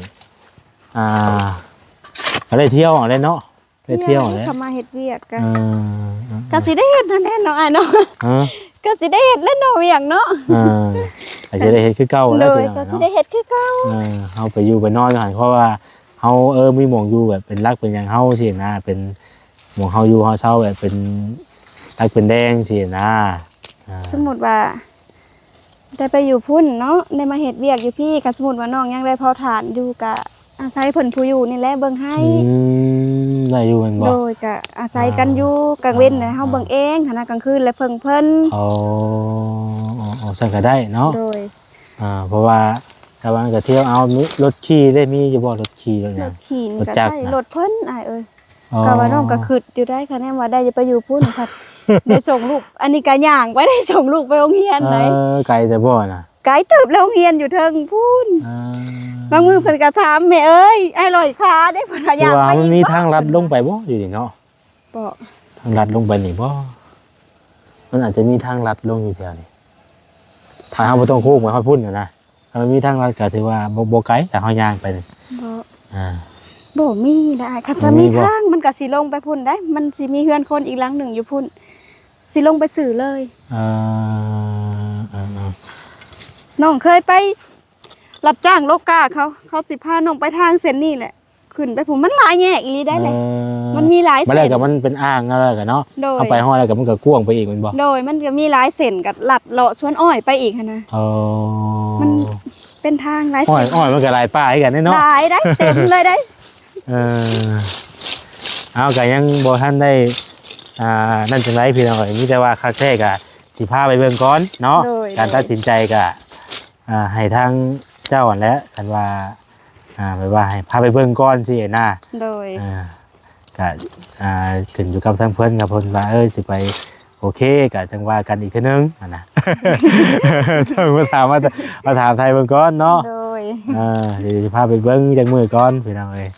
ອ່າ ກໍໄດ້ທ່ຽວເອົາແຫຼະເນາະ ໄດ້ທ່ຽວແຫຼະ ເຂົາມາເຮັດວຽກກະ ເອີ ກໍຊິໄດ້ເຮັດຫັ້ນແຫຼະເນາະ ອ້າຍເນາະ ຮະ? ກໍຊິໄດ້ເຮັດແຫຼະເນາະ ວຽກເນາະ ເອີ ກໍຊິໄດ້ເຮັດຄືເກົ່າແຫຼະ ໂດຍ ພີ່ນ້ອງເນາະ ກໍຊິໄດ້ເຮັດຄືເກົ່າ ເອີ ເຮົາໄປຢູ່ໄປນອນຢູ່ຫັ້ນ ເພາະວ່າເຮົາ ເອີ ມີໝ່ອງຢູ່ແບບເປັນຫຼັກເປັນຫຍັງເຮົາຊີ້ນະ ເປັນໝ່ອງເຮົາຢູ່ເຮົາເຊົາ ແບບເປັນຫຼັກເປັນແດງຊີ້ນະ ອ່າ ສົມມຸດວ່າ ໄດ້ໄປຢູ່ພຸ້ນເນາະ ໄດ້ມາເຮັດວຽກຢູ່ພີ້ ຄັນສົມມຸດວ່ານ້ອງຍັງໄດ້ເຜົາຖ່ານຢູ່ ກະອາໄສເພິ່ນຜູ້ຢູ່ນີ້ແຫຼະເບິ່ງໃຫ້ ອືມ ໄດ້ຢູ່ແມ່ນບໍ່? ໂດຍ ກະອາໄສກັນຢູ່ ອ່າ ກາງເວັນນະ ອ່າ ເຮົາເບິ່ງເອງຫັ້ນນະ ກາງຄືນແລະເພິ່ງເພິ່ນ ອໍ ອໍ ຊັ້ນກະໄດ້ເນາະ ໂດຍ ອ່າ ເພາະວ່າ ຖ້າວ່າກະທ່ຽວເອົາ ມີລົດຂີ່ເດ້ ມີຢູ່ບໍ່ ລົດຂີ່ລົດຫຍັງ? ລົດຂີ່ນີ້ກະໃຊ້ລົດເພິ່ນ ອ້າຍເອີຍ ອໍ ກໍວ່ານ້ອງກໍຄຶດຢູ່ໄດ໋ ຄະແນນວ່າໄດ້ຈະໄປຢູ່ພຸ້ນ ຄັນໄດ້ສົ່ງລູກ ອັນນີ້ກໍຍ່າງໄປ ໄດ້ສົ່ງລູກໄປໂຮງຮຽນໄດ໋ ເອີ ໄກແຕ່ບໍ່ນະ? ໄກເຕີບແລ້ວ ໂຮງຮຽນຢູ່ເທິງພຸ້ນ ເອີ ບາງມື້ເພິ່ນກໍຖາມ ແມ່ເອີຍ ອ້າຍລອຍຂາເດ້ ເພິ່ນວ່າ ຍ່າງໄປ ມັນມີທາງລັດລົງໄປບໍ່ ຢູ່ນີ້ເນາະ? ບໍ່ ທາງລັດລົງໄປນີ້ບໍ່? ມັນອາດຈະມີທາງລັດລົງຢູ່ແຖວນີ້ ຖ້າເຮົາບໍ່ຕ້ອງໂຄ້ງໄປຮອດພຸ້ນນະນະ. ຖ້າມັນມີທາງລັດກໍຖືວ່າບໍ່ ບໍ່ໄກ ຖ້າເຮົາຍ່າງໄປນີ້ ບໍ່ ອ່າ ບໍ່ມີດາ ຄັນ ບໍ່ມີ ມີ ບໍ່ ທາງ ມັນກໍຊິລົງໄປພຸ້ນໄດ໋ ມັນຊິມີເຮືອນຄົນອີກຫຼັງໜຶ່ງຢູ່ພຸ້ນ ຊິລົງໄປຊື່ເລີຍ ເອີ ເອີ ເອີ ນ້ອງເຄີຍໄປຮັບຈ້າງໂລກາ ເຂົາ ເຂົາຊິພານ້ອງໄປທາງເສັ້ນນີ້ແຫຼະ. ຂຶ້ນໄປພຸ້ນ ມັນຫຼາຍແຍກອີ່ຫຼີໄດ໋ແຫຼະ ເອີ ມັນມີຫຼາຍເສັ້ນ ມັນແລ້ວກໍມັນເປັນອ່າງແລ້ວກໍເນາະ ໂດຍ ເຮົາໄປຮອດແລ້ວກໍມັນກໍກວ້າງໄປອີກແມ່ນບໍ່? ໂດຍ ມັນກໍມີຫຼາຍເສັ້ນ ກໍລັດເລາະສວນອ້ອຍໄປອີກຫັ້ນນະ ເອີ ມັນເປັນທາງຫຼາຍເສັ້ນ ອ້ອຍ ອ້ອຍມັນກໍຫຼາຍປ່າຄືກັນເດ້ເນາະ ຫຼາຍໄດ໋ ເຕັມເລີຍໄດ໋ ເອີ ເຮົາກໍຍັງບໍ່ທັນໄດ້ ອ່າ ນັ້ນຈັ່ງໃດພີ່ນ້ອງເອີຍ ມີແຕ່ວ່າຄັກແທ້ກໍຊິພາໄປເບິ່ງກ່ອນເນາະ ໂດຍ ການຕັດສິນໃຈກໍ ອ່າ ໃຫ້ທາງເຈົ້າຫັ້ນແຫຼະ ຄັນວ່າ ອ່າ ແບບວ່າໃຫ້ພາໄປເບິ່ງກ່ອນຊີ້ນະ ໂດຍ ອ່າ ກະ ອ່າ ຂຶ້ນຢູ່ກັບທາງເພິ່ນ ຖ້າເພິ່ນວ່າ ເອີ ຊິໄປໂອເຄ ກະຈັ່ງວ່າກັນອີກເທື່ອໜຶ່ງຫັ້ນນະ ຕ້ອງມາຖາມ ມາ ມາຖາມໄຖ່ເບິ່ງກ່ອນເນາະ ໂດຍ ເອີ ຊິພາໄປເບິ່ງຈັກມື້ກ່ອນພີ່ນ້ອງເອີຍ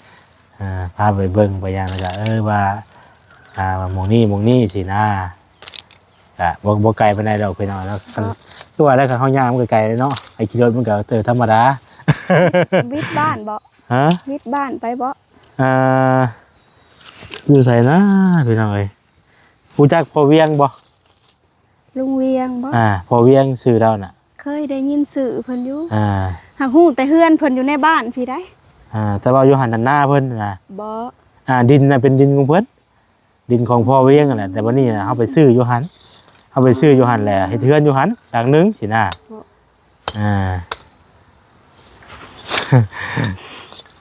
ອ່າ ພາໄປເບິ່ງໄປຫຍັງ ແລ້ວກະ ເອີ ວ່າ ອ່າ ວ່າໝ່ອງນີ້ໝ່ອງນີ້ຊີ້ນະ ກະບໍ່ ບໍ່ໄກປານໃດດອກພີ່ນ້ອງເນາະ ຄັນ ເນາະ ຄືວ່າແລ້ວ ຄັນເຮົາຍ່າງມັນກໍໄກເດ້ເນາະ ໄປຂີ່ລົດມັນກໍ ເອີ ທຳມະດາ ວິດບ້ານບໍ່? ຮະ? ວິດບ້ານໄປບໍ່? ອ່າ ຢູ່ໃສນະພີ່ນ້ອງເອີຍ ຮູ້ຈັກພໍ່ວຽງບໍ່? ລຸງວຽງບໍ່? ອ່າ ພໍ່ວຽງຊື່ລາວນະ ເຄີຍໄດ້ຍິນຊື່ເພິ່ນຢູ່ ອ່າ ຫາກຮູ້ແຕ່ເຮືອນເພິ່ນຢູ່ໃນບ້ານພີ້ໃດ໋ ອ່າ ແຕ່ວ່າຢູ່ຫັ້ນນະ ນາເພິ່ນນະ ບໍ່ ອ່າ ດິນນະເປັນດິນຂອງເພິ່ນ ດິນຂອງພໍ່ວຽງຫັ້ນແຫຼະ ແຕ່ບັດນີ້ນະ ເຮົາໄປຊື້ຢູ່ຫັ້ນ ເຮົາໄປຊື້ຢູ່ຫັ້ນແຫຼະ ເຮັດເຮືອນຢູ່ຫັ້ນຫຼັງໜຶ່ງຊີ້ນະ ບໍ່ ອ່າ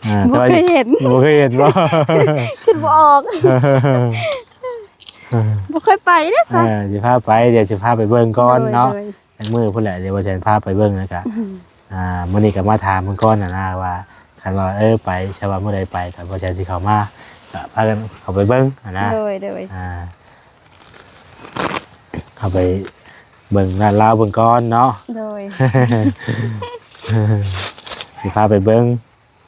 ອ່າ ບໍ່ເຄີຍເຫັນ ແຕ່ວ່າ ບໍ່ເຄີຍເຫັນບໍ່? ຄິດບໍ່ອອກ ບໍ່ເຄີຍໄປເດ້ ເອີ ຊິພາໄປ ດຽວຊິພາໄປເບິ່ງກ່ອນເນາະ ໂດຍ ໂດຍ ຈັກມື້ພຸ້ນແຫຼະ ດຽວບໍ່ແຊນພາໄປເບິ່ງ ແລ້ວກະ ອືມ ອ່າ ມື້ນີ້ກໍມາຖາມເພິ່ນກ່ອນຫັ້ນນະວ່າ ຄັນວ່າ ເອີ ໄປ ຖ້າວ່າມື້ໃດໄປ ກໍບໍ່ແຊນຊິເຂົ້າມາ ກໍພາກັນເຂົ້າໄປເບິ່ງຫັ້ນນະ ໂດຍ ໂດຍ ອ່າ ເຂົ້າໄປເບິ່ງລາດລາວເບິ່ງກ່ອນເນາະ ໂດຍ ຊິພາໄປເບິ່ງ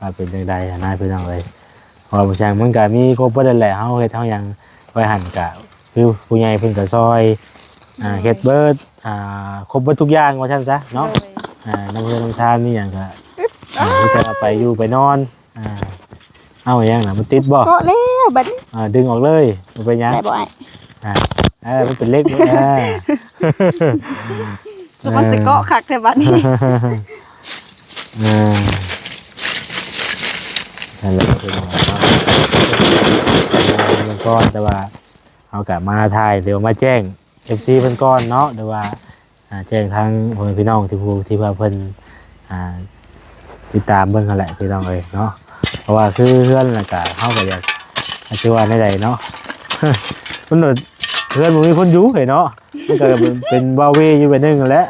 ວ່າເປັນຈັ່ງໃດຫັ້ນນະພີ່ນ້ອງເອີຍ ເພາະວ່າບາງຢ່າງມັນກະມີຄົບເບິດຫັ້ນແຫຼະ ເຮົາເຮັດເຮົາຫຍັງໄວ້ຫັ້ນກະ ຄືຜູ້ໃຫຍ່ເພິ່ນກະຊ່ອຍ ອ່າ ໂດຍ ເຮັດເບິດ ອ່າ ຄົບເບິດທຸກຢ່າງວ່າຊັ້ນຊະເນາະ ໂດຍ ອ່າ ນຳເຮືອນນຳຊານມີຫຍັງກະ ອ່າ ມີແຕ່ວ່າໄປຢູ່ໄປນອນ ອ່າ ເອົາຫຍັງນະ ມັນຕິດບໍ່? ເກາະແລ້ວບັດນີ້ ອ່າ ດຶງອອກເລີຍ ບໍ່ເປັນຫຍັງ ໄດ້ບໍ່ອ້າຍ? ອ່າ ເອີ ມັນເປັນເຫຼັກ ອ່າ ແລ້ວມັນຊິເກາະຄັກແທ້ບັດນີ້ ອ່າ ນັ້ນແຫຼະ ເພິ່ນວ່າເນາະ ເບິ່ງກ່ອນ ແຕ່ວ່າເຮົາກະມາຖ່າຍ ຫຼືວ່າມາແຈ້ງ ເອັຟຊີ ເພິ່ນກ່ອນເນາະ ຫຼືວ່າ ອ່າ ແຈ້ງທາງພໍ່ແມ່ພີ່ນ້ອງທີ່ຜູ້ທີ່ວ່າເພິ່ນ ອ່າ ຕິດຕາມເບິ່ງຫັ້ນແຫຼະພີ່ນ້ອງເອີຍເນາະ ເພາະວ່າຄືເຮືອນລະກະ ເຮົາກະຢາກ ຊິວ່າແນວໃດເນາະ ມັນ ເຮືອນບໍ່ມີຄົນຢູ່ເອີຍເນາະ ມັນກະເປັນ ເປັນວາເວຢູ່ແບບໜຶ່ງຫັ້ນແຫຼະ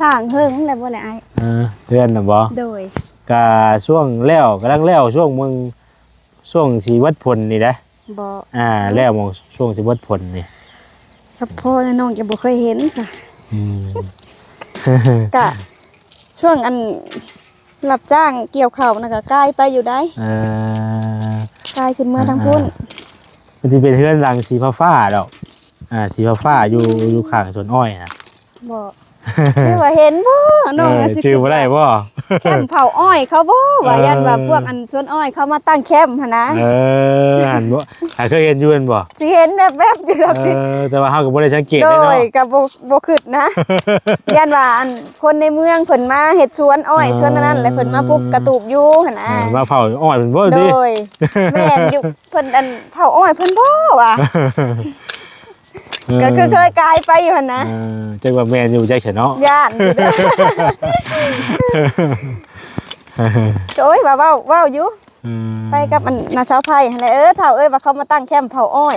ສ້າງເຫິງແລ້ວບໍ່ແຫຼະອ້າຍ? ເອີ ເຮືອນນະບໍ່? ໂດຍ ກະຊ່ວງແລ້ວ ກຳລັງແລ້ວ ຊ່ວງເບິ່ງ ຊ່ວງຊິເບິດຝົນນີ້ເດ້ ບໍ່ ອ່າ ແລ້ວໝ່ອງຊ່ວງຊິເບິດຝົນນີ້ ສະເພາະນ້ອງຈະບໍ່ເຄີຍເຫັນຊະ ອືມ ກະຊ່ວງອັນ ຮັບຈ້າງກ່ຽວເຂົ້ານະ ກະກາຍໄປຢູ່ໃດ ເອີ ກາຍຂຶ້ນເມືອທາງພຸ້ນ ອ່າ ມັນຊິເປັນເຮືອນຫຼັງສີຟ້າໆດອກ ອ່າ ສີຟ້າໆ ຢູ່ ຢູ່ຂ້າງສວນອ້ອຍນະ ບໍ່ ຫຼືວ່າເຫັນບໍ່ນ້ອງ ເອີ ຈື່ບໍ່ໄດ້ບໍ່? ແຄມເຜົາອ້ອຍເຂົາບໍ່? ວ່າ ເອີ ຢ້ານວ່າພວກອັນສວນອ້ອຍເຂົາມາຕັ້ງແຄມຫັ້ນນະ ເອີ ຫັ້ນບໍ່? ຫາເຄີຍເຫັນຢູ່ຫັ້ນບໍ່? ຊິເຫັນແວບໆຢູ່ດອກ ເອີ ແຕ່ວ່າເຮົາກໍບໍ່ໄດ້ສັງເກດ ໂດຍ ເນາະ ກໍບໍ່ ບໍ່ຄິດນະ ຢ້ານວ່າອັນຄົນໃນເມືອງເພິ່ນມາເຮັດສວນອ້ອຍ ເອີ ສວນອັນນັ້ນ ແລ້ວເພິ່ນມາປຸກກະຕູບຢູ່ຫັ້ນນະ ເອີ ມາເຜົາອ້ອຍເພິ່ນບໍ່ຕິ? ໂດຍ ແມ່ນຢູ່ ເພິ່ນອັນເຜົາອ້ອຍເພິ່ນບໍ່ວ່າ ເອີ ກໍຄືເຄີຍກາຍໄປຢູ່ຫັ້ນນະ ເອີ ຈັກວ່າແມ່ນຢູ່ຈັກຊະເນາະ ຢ້ານຢູ່ເດ້ ໂອ້ຍ ວ່າເວົ້າ ເວົ້າຢູ່ ອືມ ໄປກັບອັນນ້າສາວໄພຫັ້ນແຫຼະ ເອີ ເຖົ້າເອີຍ ວ່າເຂົາມາຕັ້ງແຄມເຜົາອ້ອຍ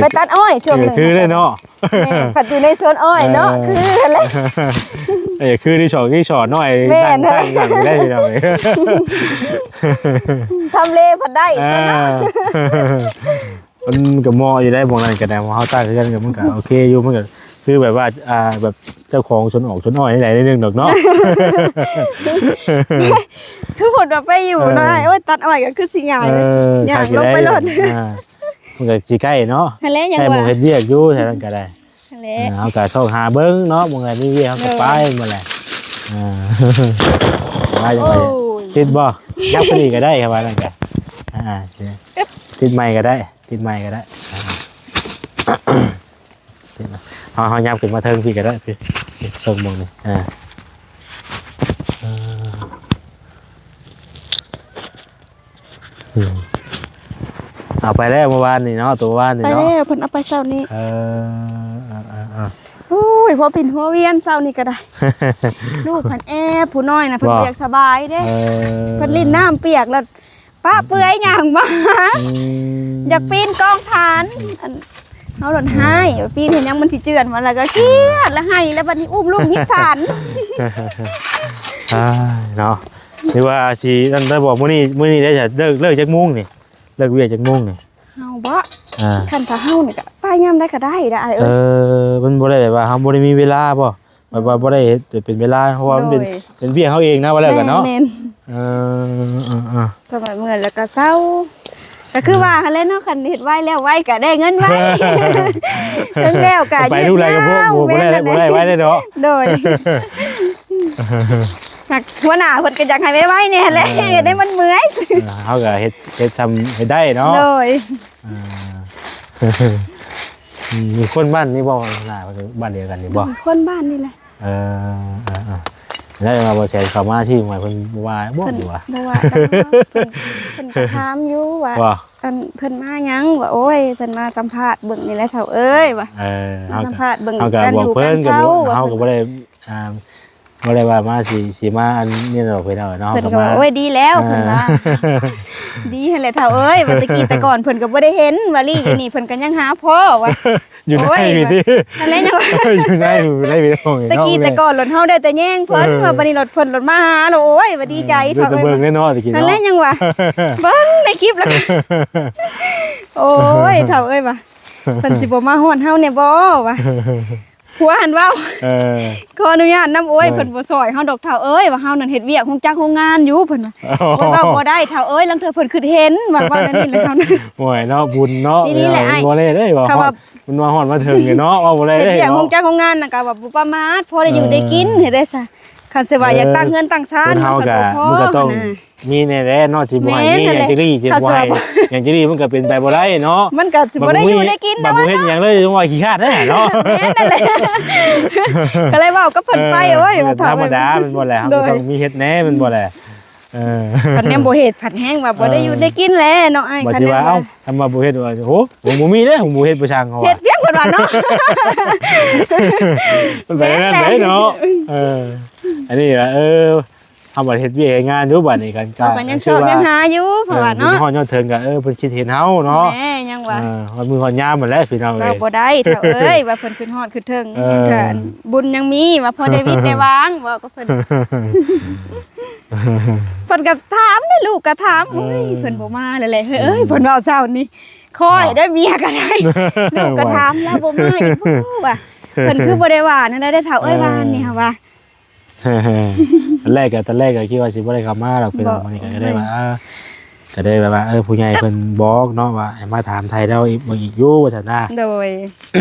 ໄປຕັດອ້ອຍຊ່ວງໜຶ່ງ ເອີ ຄືເດ້ເນາະ ແມ່ນ ພັດຢູ່ໃນສວນອ້ອຍເນາະ ເອີ ຄືຫັ້ນແຫຼະ ເອີ ຄືທີ່ສອງທີ່ສອນນ້ອຍ ແມ່ນ ນັ່ງ ນັ່ງ ນັ່ງໄດ້ເນາະ ທຳເລພັດໄດ້ ອ່າ ເນາະ ມັນກໍເໝາະຢູ່ໄດ໋ ໝ່ອງນັ້ນກໍໄດ້ ເຮົາຕັ້ງເຮືອນກໍ ມັນກໍໂອເຄຢູ່ ມັນກໍຄືແບບວ່າ ອ່າ ແບບເຈົ້າຂອງສວນອອກສວນອ້ອຍໃດໆໜຶ່ງດອກເນາະ ສົມມຸດວ່າໄປຢູ່ເນາະ ເອີ ໂອ້ຍ ຕັດອ້ອຍກໍຄືຊິງ່າຍ ເອີ ຍ່າງລົງໄປໂລດ ອ່າ ມັນກໍຊິໃກ້ເນາະ ຫັ້ນແຫຼະ ຍັງວ່າ ໃກ້ໝ່ອງເຮັດວຽກຢູ່ ແຖວນັ້ນກໍໄດ້ ຫັ້ນແຫຼະ ເອີ ເຮົາກໍຊອກຫາເບິ່ງເນາະ ໝ່ອງໃດມີວຽກເຮົາກໍ ໂດຍ ໄປໝົດແຫຼະ ເອີ ວ່າຈັ່ງໃດ ໂອ້ຍ ຕິດບໍ່? ຍັບໄປນີ້ກໍໄດ້ ຄັນວ່ານັ້ນກໍ ອ່າ ຕິດໃໝ່ກໍໄດ້ ຕິດໃໝ່ກໍໄດ້ ອ່າ ເຮົາ ເຮົາຍັບຂຶ້ນມາເທິງພີ້ກໍໄດ້ ພີ້ ຊົງເບິ່ງນີ້ ອ່າ ເອີ ອືມ ເອົາໄປແລ້ວເມື່ອວານນີ້ເນາະ ໂຕວານນີ້ເນາະ ໄປແລ້ວ ເພິ່ນເອົາໄປເຊົ້ານີ້ ເອີ ເອີ ເອີ ເອີ ໂອ້ຍ ຫົວປິ່ນຫົວວຽນເຊົ້ານີ້ກໍໄດ້ ລູກເພິ່ນແອບ ຜູ້ນ້ອຍນະ ເພິ່ນບໍ່ຢາກສະບາຍເດ້ ເອີ ເພິ່ນຫຼິ້ນນ້ຳປຽກແລ້ວປະເປືອຍຍ່າງມາ ອືມ ຢາກປີນກອງຖ່ານ ອັນ ເຮົາໂດນຮ້າຍ ປີນເຮັດຫຍັງມັນຊິເຈື່ອນ ວ່າແລ້ວກໍຄຽດ ແລ້ວໄຫ້ ແລ້ວບັດນີ້ອຸ້ມລູກຍິບຖ່ານ ອ້າຍ ເນາະ ຫຼືວ່າຊິນັ້ນໄດ້ບໍ່? ມື້ນີ້ ມື້ນີ້ໄດ້ເລີກ ເລີກຈັກໂມງນີ້? ເລີກວຽກຈັກໂມງນີ້? ເຮົາບໍ? ອ່າ ຄັນຖ້າເຮົານີ້ກໍໄປຍາມໃດກໍໄດ້ດາອ້າຍເອີຍ ເອີ ມັນບໍ່ໄດ້ແບບວ່າເຮົາບໍ່ໄດ້ມີເວລາບໍ? ແບບວ່າບໍ່ໄດ້ເຮັດເປັນເວລາ ເພາະວ່າມັນເປັນ ໂດຍ ເປັນວຽກເຮົາເອງນະ ວ່າແລ້ວກັນເນາະ ແມ່ນໆ ເອີ ເອີໆ ກໍແບບເມື່ອຍແລ້ວກໍເຊົາ ກໍຄືວ່າຫັ້ນແຫຼະເນາະ ຄັນເຮັດໄວແລ້ວໄວກໍໄດ້ເງິນໄວ ເຖິງແລ້ວກໍໄປທຸກໄລກໍບໍ່ ບໍ່ໄດ້ ບໍ່ໄດ້ໄວເດ້ເນາະ ໂດຍ ຫາກຫົວໜ້າເພິ່ນກໍຢາກໃຫ້ໄວໆແດ່ແຫຼະ ເອີ ໄດ້ມັນເມື່ອຍ ເອີ ເຮົາກໍເຮັດ ເຮັດຊ່ຳເຮັດໄດ້ເນາະ ໂດຍ ອ່າ ອືມ ມີຄົນບ້ານນີ້ບໍ່? ໜ້າບ້ານດຽວກັນນີ້ບໍ່? ຄົນບ້ານນີ້ແຫຼະ ເອີ ເອີໆ ແລ້ວວ່າບໍ່ແຊນເຂົ້າມາຊິໃໝ່ ເພິ່ນບໍ່ວ່າບໍ່ ເພິ່ນຢູ່ວ່າ ບໍ່ວ່າດອກ ເພິ່ນ ເພິ່ນກໍຖາມຢູ່ວ່າ ວ່າ ອັນເພິ່ນມາຫຍັງ? ວ່າ ໂອ້ຍ ເພິ່ນມາສຳພາດເບິ່ງນີ້ແຫຼະເຖົ້າເອີຍ ວ່າ ເອີ ເຮົາກໍ ສຳພາດເບິ່ງ ເຮົາກໍບອກເພິ່ນ ການຢູ່ການເຊົ່າ ກໍບອກ ເຮົາກໍບໍ່ໄດ້ ອ່າ ບໍ່ໄດ້ວ່າມາຊິ ຊິມາອັນນີ້ດອກພີ່ນ້ອງເນາະ ເພິ່ນກໍວ່າ ໂອ້ຍ ດີແລ້ວ ອ່າ ເພິ່ນວ່າ ດີຫັ້ນແຫຼະເຖົ້າເອີຍ ວ່າແຕ່ກີ້ແຕ່ກ່ອນເພິ່ນກໍບໍ່ໄດ້ເຫັນ ວ່າລີ້ຢູ່ນີ້ເພິ່ນກໍຍັງຫາພໍ້ວ່າ ຢູ່ໃນ ໂອ້ຍ ນີ້ຕິ ນັ້ນແຫຼະຍັງວ່າ ຢູ່ໃນ ຢູ່ໃນພີ່ນ້ອງ ແຕ່ກີ້ແຕ່ກ່ອນໂລດເຮົາໄດ້ແຕ່ແຍງເພິ່ນ ເອີ ວ່າບັດນີ້ໂລດເພິ່ນໂລດມາຫາໂລດ ໂອ້ຍ ວ່າດີໃຈ ເອີ ເຖົ້າເອີຍ ເບິ່ງແນ່ນອນແຕ່ກີ້ເນາະ ນັ້ນແຫຼະຍັງວ່າ ເບິ່ງໃນຄລິບແລ້ວ ໂອ້ຍ ເຖົ້າເອີຍວ່າ ເພິ່ນຊິບໍ່ມາຮອດເຮົາແດ່ບໍ່ວ່າ ຜົວຫັ້ນເວົ້າ ເອີ ຂໍອະນຸຍາດນຳ ໂອ້ຍ ເອີ ເພິ່ນບໍ່ຊ່ອຍເຮົາດອກເຖົ້າເອີຍ ວ່າເຮົານັ້ນເຮັດວຽກໂຮງຈັກໂຮງງານຢູ່ ເພິ່ນວ່າ ໂອ້ຍ ເວົ້າບໍ່ໄດ້ເຖົ້າເອີຍ ລາງເທື່ອເພິ່ນຄິດເຫັນ ວ່າ ເວົ້າແນວນີ້ແຫຼະເຮົາ ໂອ້ຍເນາະ ບຸນເນາະ ອີ່ຫຼີແຫຼະ ເອີ ບໍ່ໄດ້ເດ້ ເວົ້າ ເວົ້າ ມັນມາຮອດມາເຖິງເນາະ ເວົ້າບໍ່ໄດ້ເດ້ ເຮັດວຽກໂຮງຈັກໂຮງງານນະ ກໍວ່າບໍ່ປະໝາດ ພໍໄດ້ຢູ່ໄດ້ກິນ ເຮັດໄດ້ຊະ ຄັນຊິວ່າຢາກຕັ້ງເຮືອນຕັ້ງຊານ ເອີ ຄົນເຮົາກໍ ມັນກໍຕ້ອງ ມີແນ່ແຫຼະເນາະ ຊິບໍ່ໃຫ້ມີຫຍັງຈັກດີ້ ຊິບໍ່ໃຫ້ຫຍັງຈັກດີ້ ມັນກໍເປັນໄປບໍ່ໄດ້ເນາະ ມັນກໍຊິບໍ່ໄດ້ຢູ່ໄດ້ກິນ ບັດບໍ່ເຮັດຫຍັງເລີຍ ຈັ່ງວ່າຂີ້ຄ້ານແທ້ເນາະ ແມ່ນນັ້ນແຫຼະ ກໍເລີຍເວົ້າກັບເພິ່ນໄປ ເອີ ໂອ້ຍ ວ່າທຳມະດາແມ່ນບໍ່ແຫຼະ ເຮົາກໍຕ້ອງມີເຮັດແດ່ແມ່ນບໍ່ແຫຼະ ເອີ ຄັນຍັງບໍ່ເຮັດ ພັດແຮງວ່າບໍ່ໄດ້ຢູ່ໄດ້ກິນແຫຼະເນາະ ອ້າຍ ຄັນວ່າ ເອົ້າ ຄັນວ່າບໍ່ເຮັດວ່າ ໂອ້ ບໍ່ມີເດ້ ບໍ່ເຮັດບໍ່ຊ່າງເຂົາ ເຮັດພຽງເພິ່ນວ່າເນາະ ມັນໄປນັ້ນໄດເນາະ ເອີ ອັນນີ້ວ່າ ເອີ ເຮົາບັດເຮັດວຽກເຮັດງານຢູ່ ບັດນີ້ກັນ ເຮົາກໍຍັງຊອກຍັງຫາຢູ່ ເພາະວ່າເນາະ ຮອດຍອດເທິງກໍ ເອີ ເພິ່ນຄິດເຫັນເຮົາເນາະ ແມ່ນຍັງວ່າ ເອີ ຮອດມື້ຮອດຍາມໝົດແລ້ວພີ່ນ້ອງເອີຍ ເວົ້າບໍ່ໄດ້ເຖົ້າເອີຍ ວ່າເພິ່ນຂຶ້ນຮອດຂຶ້ນເທິງ ເອີ ເພິ່ນບຸນຍັງມີ ວ່າພໍໄດ້ວິດໄດ້ວາງ ເວົ້າກັບເພິ່ນ ເພິ່ນກໍຖາມເດ້ ລູກກໍຖາມ ເອີ ໂອ້ຍ ເພິ່ນບໍ່ມາແລ້ວແຫຼະ ເອີຍ ເພິ່ນເວົ້າເຊົ້ານີ້ ຂ້ອຍໄດ້ເມຍກໍໄດ້ ລູກກໍຖາມ ລາວບໍ່ມາອີກບໍ່ວ່າ ເພິ່ນຄືບໍ່ໄດ້ວ່າແນວໃດເດ້ເຖົ້າເອີຍ ວ່ານີ້ຫາວ່າ ຕອນແລກກໍ ຕອນແລກກໍຄິດວ່າຊິບໍ່ໄດ້ເຂົ້າມາດອກພີ່ນ້ອງ ມື້ນີ້ກໍໄດ້ວ່າ ເອີ ກໍໄດ້ແບບວ່າ ເອີ ຜູ້ໃຫຍ່ເພິ່ນບອກເນາະວ່າໃຫ້ມາຖາມໄຖ່ລາວອີກ ເບິ່ງອີກຢູ່ວ່າຊັ້ນນະ ໂດຍ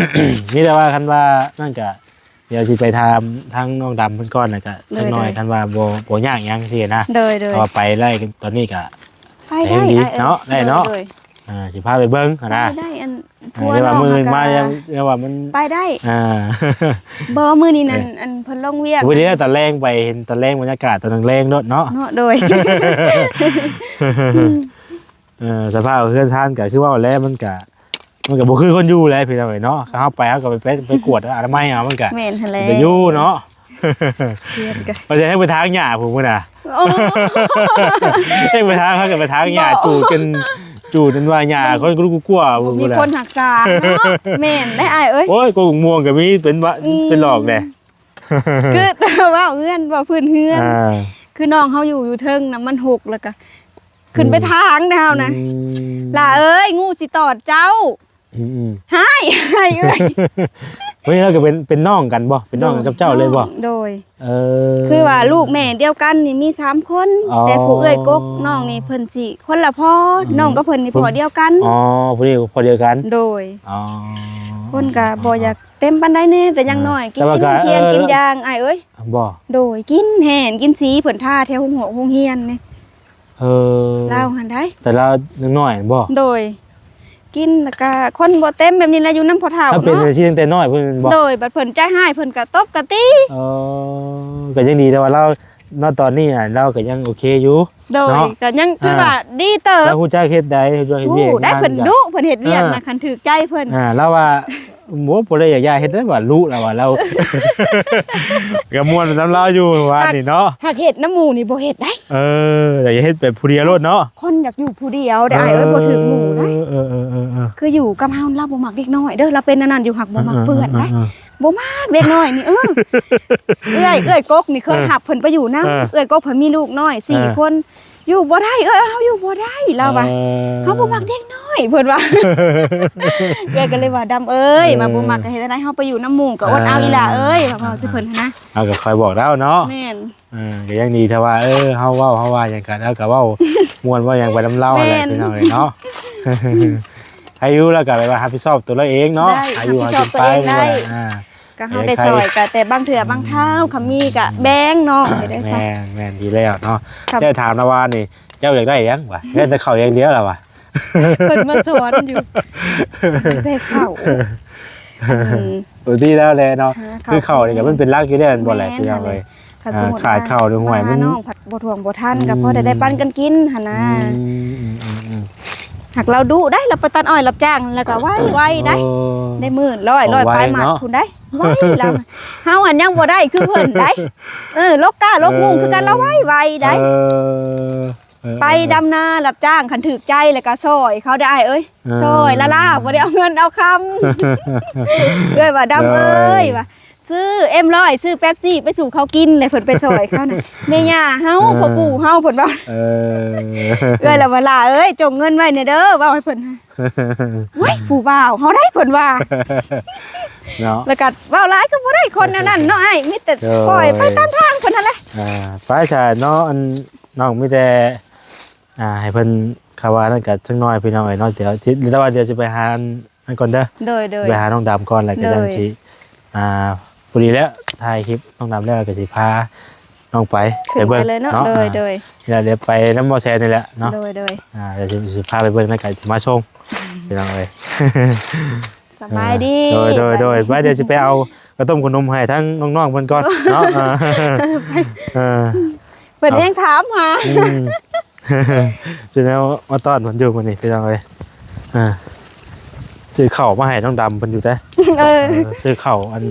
ມີແຕ່ວ່າຄັນວ່ານັ້ນກໍ ດຽວຊິໄປຖາມທາງນ້ອງດຳເພິ່ນກ່ອນ ແລ້ວກໍຈັກໜ້ອຍ ໂດຍ ຄັນວ່າບໍ່ ບໍ່ຍາກຫຍັງຊີ້ນະ ໂດຍໆ ເພາະວ່າໄປໄດ້ຕອນນີ້ກໍ ໄປໄດ້ ໄດ້ດີ ອ້າຍເອີຍ ເນາະ ໄດ້ເນາະ ໂດຍໆ ອ່າ ຊິພາໄປເບິ່ງຫັ້ນນະ ໄດ້ ອັນ ອ່າ ຜົວ ເອີ້ນວ່າ ນ້ອງ ມື້ມາ ເອີ້ນວ່າ ເອີ້ນວ່າມັນ ໄປໄດ້ ອ່າ ບໍ່ ມື້ນີ້ນັ້ນ ເອີ ອັນ ເພິ່ນລົງວຽກ ມື້ນີ້ຕອນແລງໄປ ເຫັນຕອນແລງບັນຍາກາດຕອນແລງໆໂລດເນາະ ເນາະ ໂດຍ ເອີ ສະພາບເຮືອນຊານກໍຄືເວົ້າແຫຼະ ມັນກະ ມັນກະບໍ່ຄືຄົນຢູ່ແຫຼະພີ່ນ້ອງເອີຍເນາະ ເຮົາໄປເຮົາກໍໄປ ໄປ ໄປກວດອະນາໄມເອົາ ມັນກະ ແມ່ນຫັ້ນແຫຼະ ໄປຢູ່ເນາະ ເຮືອນກະ ວ່າຊິໃຫ້ໄປຖາງຫຍ້າພຸ້ນນະ ໂອ້ ໃຫ້ໄປຖາງ ເຮົາກໍໄປຖາງຫຍ້າ ບອກ ຈູດກັນ ຈູດກັນວ່າຫຍ້າ ຄົນກະລຸກກົວ ບໍ່ມີຄົນຮັກສາເນາະ ແມ່ນໄດ໋ອ້າຍເອີຍ ໂອ້ຍ ກົກມ່ວງກໍມີ ເປັນຫວັດ ອືມ ເປັນຫຼອກແດ່ ຄືເວົ້າເຮືອນ ເວົ້າພື້ນເຮືອນ ອ່າ ຄືນ້ອງເຮົາຢູ່ ຢູ່ເທິງນະ ມັນຫົກ ແລ້ວກໍ ຂຶ້ນໄປ ອືມ ທາງດາວນະ ອືມ ຫຼ້າເອີຍ ງູຊິຕອດເຈົ້າ ອືມໆ ຮ້າຍ ຮ້າຍເອີຍ ເຮີ້ຍ ລາວກໍເປັນ ເປັນນ້ອງກັນບໍ່? ເປັນນ້ອງກັນກັບເຈົ້າເລີຍບໍ່? ໂດຍ ເອີ ຄືວ່າລູກແມ່ດຽວກັນນີ້ມີສາມຄົນ ອໍ ແຕ່ຜູ້ເອື້ອຍກົກນ້ອງນີ້ເພິ່ນຊິຄົນລະພໍ່ ອືມ ນ້ອງກັບເພິ່ນນີ້ພໍ່ດຽວກັນ ອໍ ຜູ້ນີ້ພໍ່ດຽວກັນ ໂດຍ ອໍ ຄົນກໍບໍ່ຢາກເຕັມປານໃດແດ່ ແຕ່ຢ່າງ ອ່າ ນ້ອຍ ກິນ ແຕ່ວ່າກໍ ກິນທຽນ ເອີ ກິນຢາງ ອ້າຍເອີຍ ບໍ່ ໂດຍ ກິນແຮ່ນ ກິນສີ ເພິ່ນທາແຖວໂຮງ ໂຮງຮຽນນີ້ ເອີ ລາວຫັ້ນໃດ ແຕ່ລາວຍັງນ້ອຍຫັ້ນບໍ່? ໂດຍ ກິນແລ້ວກະຄົນບໍ່ເຕັມແບບນີ້ແຫຼະ ຢູ່ນຳພໍ່ເຖົ້າເນາະ ເປັນຈັ່ງຊີ້ຕັ້ງແຕ່ນ້ອຍພຸ້ນແມ່ນບໍ່? ໂດຍ ບັດເພິ່ນໃຈຮ້າຍເພິ່ນກະຕົບກະຕີ ເອີ ກະຍັງດີແຕ່ວ່າລາວ ເນາະ ຕອນນີ້ນະ ລາວກະຍັງໂອເຄຢູ່ ໂດຍ ເນາະ ກະຍັງຖືວ່າ ອ່າ ດີເຕີບ ລາວຮູ້ຈັກເຮັດໃດ ຮູ້ຈັກເຮັດວຽກ ຮູ້ໄດ໋ ເພິ່ນດຸ ເພິ່ນເຮັດວຽກນະ ອ່າ ຄັນຖືກໃຈເພິ່ນ ອ່າ ລາວວ່າ ໂອ້ ບໍ່ໄດ້ຢາກຍ້າຍເຮັດເດ້ວ່າ ລຸລະວ່າລາວ ກໍມ່ວນນຳລາວຢູ່ວ່ານີ້ເນາະ ຫາກເຮັດນຳໝູ່ນີ້ບໍ່ເຮັດໄດ໋. ເອີ ຢາກເຮັດແບບຜູ້ດຽວໂລດເນາະ ຄົນຢາກຢູ່ຜູ້ດຽວໄດ໋ ເອີ ອ້າຍເອີຍ ບໍ່ຖືກໝູ່ໄດ໋. ເອີໆໆໆໆ ຄືຢູ່ກັບເຮົາລາວບໍ່ມັກເດັກນ້ອຍເດີ ລາວເປັນອັນນັ້ນຢູ່ ຫາກບໍ່ມັກເພື່ອນໄດ໋. ເອີໆໆໆໆ ບໍ່ມັກເດັກນ້ອຍນີ້ ເອີ ເອື້ອຍ ເອື້ອຍກົກນີ້ເຄີຍ ເອີ ຮັບເພິ່ນໄປຢູ່ນຳ ເອີ ເອື້ອຍກົກເພິ່ນມີລູກນ້ອຍສີ່ ເອີ ຄົນ ຢູ່ບໍ່ໄດ້ ເອື້ອຍ ເຮົາຢູ່ບໍ່ໄດ້ ລາວວ່າ ເອີ ເຮົາບໍ່ມັກເດັກນ້ອຍ ເພິ່ນວ່າ. ເອື້ອຍກໍເລີຍວ່າ ດຳເອີຍ ເອີ ວ່າບໍ່ມັກກໍເຮັດຈັ່ງໃດ ເຮົາໄປຢູ່ນຳໝູ່ກໍອົດເອົາ ເອີ ອີ່ຫຼ້າເອີຍ ວ່າເວົ້າໃສ່ເພິ່ນຫັ້ນນະ. ເຮົາກໍຄ່ອຍບອກລາວເນາະ ແມ່ນ ເອີ ກໍຍັງດີ ຖ້າວ່າ ເອີ ເຮົາເວົ້າ ເຮົາວ່າຫຍັງກັນ ເຮົາກໍເວົ້າມ່ວນເວົ້າຫຍັງໄປນຳລາວຫັ້ນແຫຼະ ແມ່ນ ພີ່ນ້ອງເອີຍເນາະ. ອາຍຸລາວກໍແບບວ່າຮັບຜິດຊອບຕົວລາວເອງເນາະ ໄດ້ ອາຍຸເຮົາກິນໄປ ຮັບຜິດຊອບຕົວເອງໄດ້ ແບບວ່າ ອ່າ ກໍເຮົາໄດ້ຊ່ອຍ ກໍແຕ່ບາງເທື່ອ ອືມ ບາງຄາວ ຄຳມີກໍແບ່ງເນາະ ອືມ ໄດ້ ແມ່ນ ແມ່ນ ດີແລ້ວເນາະ. ແຕ່ຖາມລາວວ່ານີ້ ເຈົ້າຢາກໄດ້ຫຍັງວະ? ຢາກໄດ້ເຂົ້າຢ່າງດຽວລາວວ່າ ເພິ່ນມາສອນຢູ່ ແຕ່ເຂົ້າ ອືມ ເອີ ດີແລ້ວແຫຼະເນາະ ຫາເຂົ້າ ຄືເຂົ້ານີ້ກໍມັນເປັນຫຼັກຢູ່ແລ້ວ ແມ່ນບໍ່ແຫຼະ ແມ່ນ ພີ່ນ້ອງເອີຍ. ຄັນສົມມຸດ ອ່າ ຂາດເຂົ້າ ຫຼື ຫວຍມັນ ນ້ອງພັດບໍ່ຖ້ວງບໍ່ທັນ ອືມ ກໍພໍໄດ້ ໄດ້ປັນກັນກິນຫັ້ນນະ. ອືມໆໆໆ ຫາກລາວດຸໄດ໋ ລາວໄປຕັດອ້ອຍຮັບຈ້າງ ແລ້ວກໍໄວໆໄດ໋ ໂອ້ ໄດ້ໝື່ນ ຮ້ອຍ ຮ້ອຍປາຍໝາດພຸ້ນໄດ໋ ໄວເນາະ ໄວລາວ. ເຮົາຫັ້ນຍັງບໍ່ໄດ້ຄືເພິ່ນໄດ໋ ເອີ ລົກກ້າລົກມຸງຄືກັນ ລາວໄວໆໄດ໋. ເອີ ເອີ ໄປດຳນາຮັບຈ້າງ ຄັນຖືກໃຈແລ້ວກໍຊ່ອຍເຂົາໄດ້ເອີຍ ເອີ ຊ່ອຍລ້າໆ ບໍ່ໄດ້ເອົາເງິນເອົາຄຳ. ເອື້ອຍວ່າ ດຳເອີຍ ວ່າ ຊື້ເອັມຮ້ອຍ ຊື້ເປັບຊີໄປສູ່ເຂົາກິນ ແລ້ວເພິ່ນໄປຊ່ອຍເຂົານະ ແມ່ຍ່າເຮົາ ເອີ ພໍ່ປູ່ເຮົາ ເພິ່ນວ່າ ເອີ ເອື້ອຍລະວ່າ ຫຼ້າເອີຍ ຈົ່ງເງິນໄວ້ແດ່ເດີ ເວົ້າໃຫ້ເພິ່ນ. ໂອ້ຍ ຜູ້ບ່າວເຮົາໄດ໋ ເພິ່ນວ່າເນາະ ແລ້ວກໍເວົ້າຫຼາຍກໍບໍ່ໄດ້ ຄົນແນວນັ້ນເນາະອ້າຍ ມີແຕ່ ໂດຍ ປ່ອຍໄປຕາມທາງເພິ່ນຫັ້ນແຫຼະ. ອ່າ ໄປຊະເນາະ ອັນ ນ້ອງມີແຕ່ ອ່າ ໃຫ້ເພິ່ນ ຄາວວ່ານັ້ນກໍຈັກໜ້ອຍ ພີ່ນ້ອງເອີຍເນາະ ດຽວຊິ ແຕ່ວ່າດຽວຊິໄປຫາ ອັນນັ້ນກ່ອນເດີ ໂດຍໆ ໄປຫານ້ອງດຳກ່ອນ ແລ້ວກໍ ໂດຍ ຈັ່ງຊິ ອ່າ ພໍດີແລ້ວ ຖ່າຍຄລິບນ້ອງດຳແລ້ວ ກໍຊິພານ້ອງໄປ ຂຶ້ນໄປເບິ່ງ ໄປເລີຍເນາະ ເນາະ ໂດຍໆ ອ່າ ດຽວໄປນຳບໍ່ແຊນນີ້ແຫຼະເນາະ ໂດຍໆ ອ່າ ດຽວຊິ ຊິພາໄປເບິ່ງ ແລ້ວກໍຊິມາສົ່ງ ພີ່ນ້ອງເອີຍ. ສະບາຍດີ ເອີ ໂດຍໆໆ ໄປ ດຽວຊິໄປເອົາກະຕົ້ມຂະໜົມໃຫ້ທັງນ້ອງໆເພິ່ນກ່ອນເນາະ ເອີ ເພິ່ນແຮງຖາມຫາ ອືມ ຊິແນວມາຕ້ອນເພິ່ນຢູ່ມື້ນີ້ ພີ່ນ້ອງເອີຍ ອ່າ ຊື້ເຂົ້າມາໃຫ້ນ້ອງດຳເພິ່ນຢູ່ເດ້ ເອີ ເອີ ຊື້ເຂົ້າ ອັນ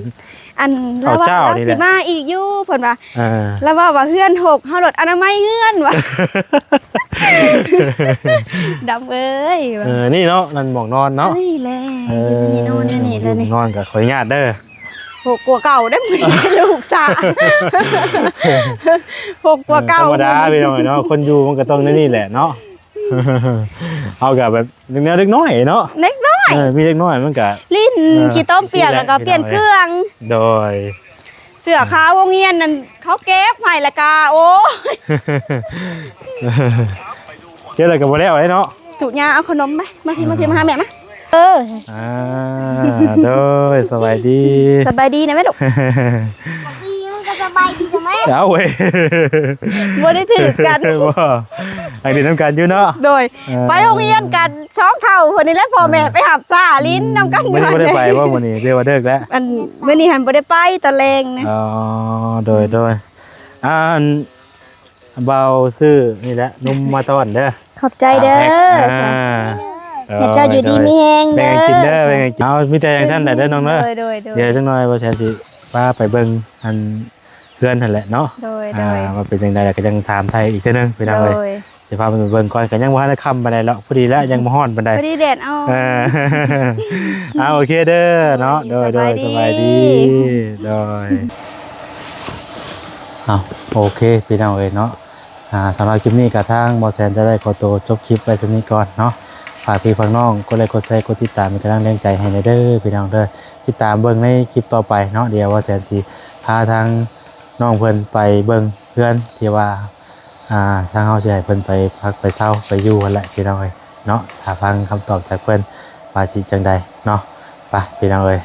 ອັນ ເຂົ້າເຈົ້ານີ້ແຫຼະ ລາວວ່າລາວຊິມາອີກຢູ່ ເພິ່ນວ່າ ເອີ ລາວເວົ້າວ່າເຮືອນຫົກ ເຮົາລົດອະນາໄມເຮືອນວ່າ ດຳເອີຍວ່າ ເອີ ນີ້ເນາະ ນັ້ນໝອງນອນເນາະ ນີ້ແຫຼະ ເອີ ຢູ່ນີ້ນອນ ຢູ່ນີ້ແຫຼະ ຢູ່ນີ້ນອນ ກໍຂໍອະນຸຍາດເດີ ຫົກກວ່າເກົ່າເດ້ ມື້ນີ້ລູກສາ ຫົກກວ່າເກົ່າ ເອີ ທຳມະດາ ມື້ນີ້ ພີ່ນ້ອງເນາະ ຄົນຢູ່ມັນກໍຕ້ອງແນວນີ້ແຫຼະເນາະ ເຮົາກໍແບບ ເດັກນ້ອຍ ເດັກນ້ອຍເນາະ ເດັກນ້ອຍ ເອີ ມີເດັກນ້ອຍມັນກະຫຼິ້ນ ເອີ ຂີ້ຕົມປຽກ ຂີ້ເຫຼັ້ນ ແລ້ວກໍປ່ຽນເຄື່ອງ ພີ່ນ້ອງເອີຍ ໂດຍ ເສື້ອຂາວໂຮງຮຽນນັ້ນ ເຂົາເກັບໃຫ້ ແລ້ວກະ ໂອ້ຍ ເກັບແລ້ວກໍບໍ່ແລ້ວເດ້ເນາະ ທຸກຢ່າງ ເອົາຂະໜົມໄປ ມາພີ່ ມາພີ່ ອ່າ ມາຫາແມ່ມາ ເອີ ອ່າ ໂດຍ ສະບາຍດີ ສະບາຍດີນະແມ່ລູກ ດີ ມັນກໍສະບາຍດີນະແມ່ ເອົາເວີຍ ບໍ່ໄດ້ຖືກກັນ ບໍ່ ຍັງຫຼິ້ນນຳກັນຢູ່ເນາະ ໂດຍ ເອີ ໄປໂຮງຮຽນກັນ ສອງເທົ່າເພິ່ນນີ້ແຫຼະ ພໍ່ແມ່ ເອີ ໄປຮັບຊ້າ ຫຼິ້ນນຳກັນ ມື້ນີ້ບໍ່ໄດ້ໄປບໍ່ມື້ນີ້ ຫຼືວ່າເລີກແລ້ວ ອັນ ມື້ນີ້ຫັ້ນບໍ່ໄດ້ໄປຕອນແລງນະ ອໍ ໂດຍ ໂດຍ ອັນ ບ່າວຊື້ນີ້ແຫຼະ ນົມມາຕ້ອນເດີ ຂອບໃຈເດີ ສາມແພັກ ອ່າ ໃຫ້ເຈົ້າຢູ່ດີມີແຮງເດີ ແບ່ງກັນກິນເດີ ແບ່ງກັນກິນ ເອົາ ມີແຕ່ຈັ່ງຊັ້ນແຫຼະເດີນ້ອງເດີ ໂດຍ ໂດຍ ໂດຍ ດຽວຈັກໜ່ອຍບ່າວແສນຊິພາໄປເບິ່ງ ອັນ ເຮືອນຫັ້ນແຫຼະເນາະ ໂດຍ ອ່າ ໂດຍ ວ່າເປັນຈັ່ງໃດ ແລ້ວກໍຍັງຖາມໄທອີກເທື່ອໜຶ່ງ ພີ່ນ້ອງເອີຍ ໂດຍ ຊິພາໄປເບິ່ງກ່ອນ ກໍຍັງບໍ່ທັນຄ່ຳປານໃດເນາະ ພໍດີແລ້ວ ຍັງບໍ່ຮ້ອນປານໃດ ພໍດີແດດອອກ ເອີ ອ່າ ໂອເຄເດີເນາະ ໂດຍ ໂດຍ ສະບາຍດີ ສະບາຍດີ ໂດຍ ເອົາ ໂອເຄ ພີ່ນ້ອງເອີຍເນາະ ອ່າ ສຳລັບຄລິບນີ້ກໍທາງບ່າວແສນຈະໄດ້ຂໍຕົວຈົບຄລິບໄວ້ສ່ຳນີ້ກ່ອນເນາະ ຝາກພີ່ຝາກນ້ອງກົດໄລກົດແຊ ກົດຕິດຕາມ ເປັນກຳລັງແຮງໃຈໃຫ້ແດ່ເດີ ພີ່ນ້ອງເດີ ຕິດຕາມເບິ່ງໃນຄລິບຕໍ່ໄປເນາະ ດຽວບ່າວແສນຊິພາທາງນ້ອງເພິ່ນໄປເບິ່ງເຮືອນທີ່ວ່າ ອ່າ ທາງເຮົາຊິໃຫ້ເພິ່ນໄປພັກໄປເຊົາໄປຢູ່ຫັ້ນແຫຼະ ພີ່ນ້ອງເອີຍເນາະ ຖ້າຟັງຄຳຕອບຈາກເພິ່ນວ່າຊິຈັ່ງໃດເນາະ ໄປ ພີ່ນ້ອງເອີຍ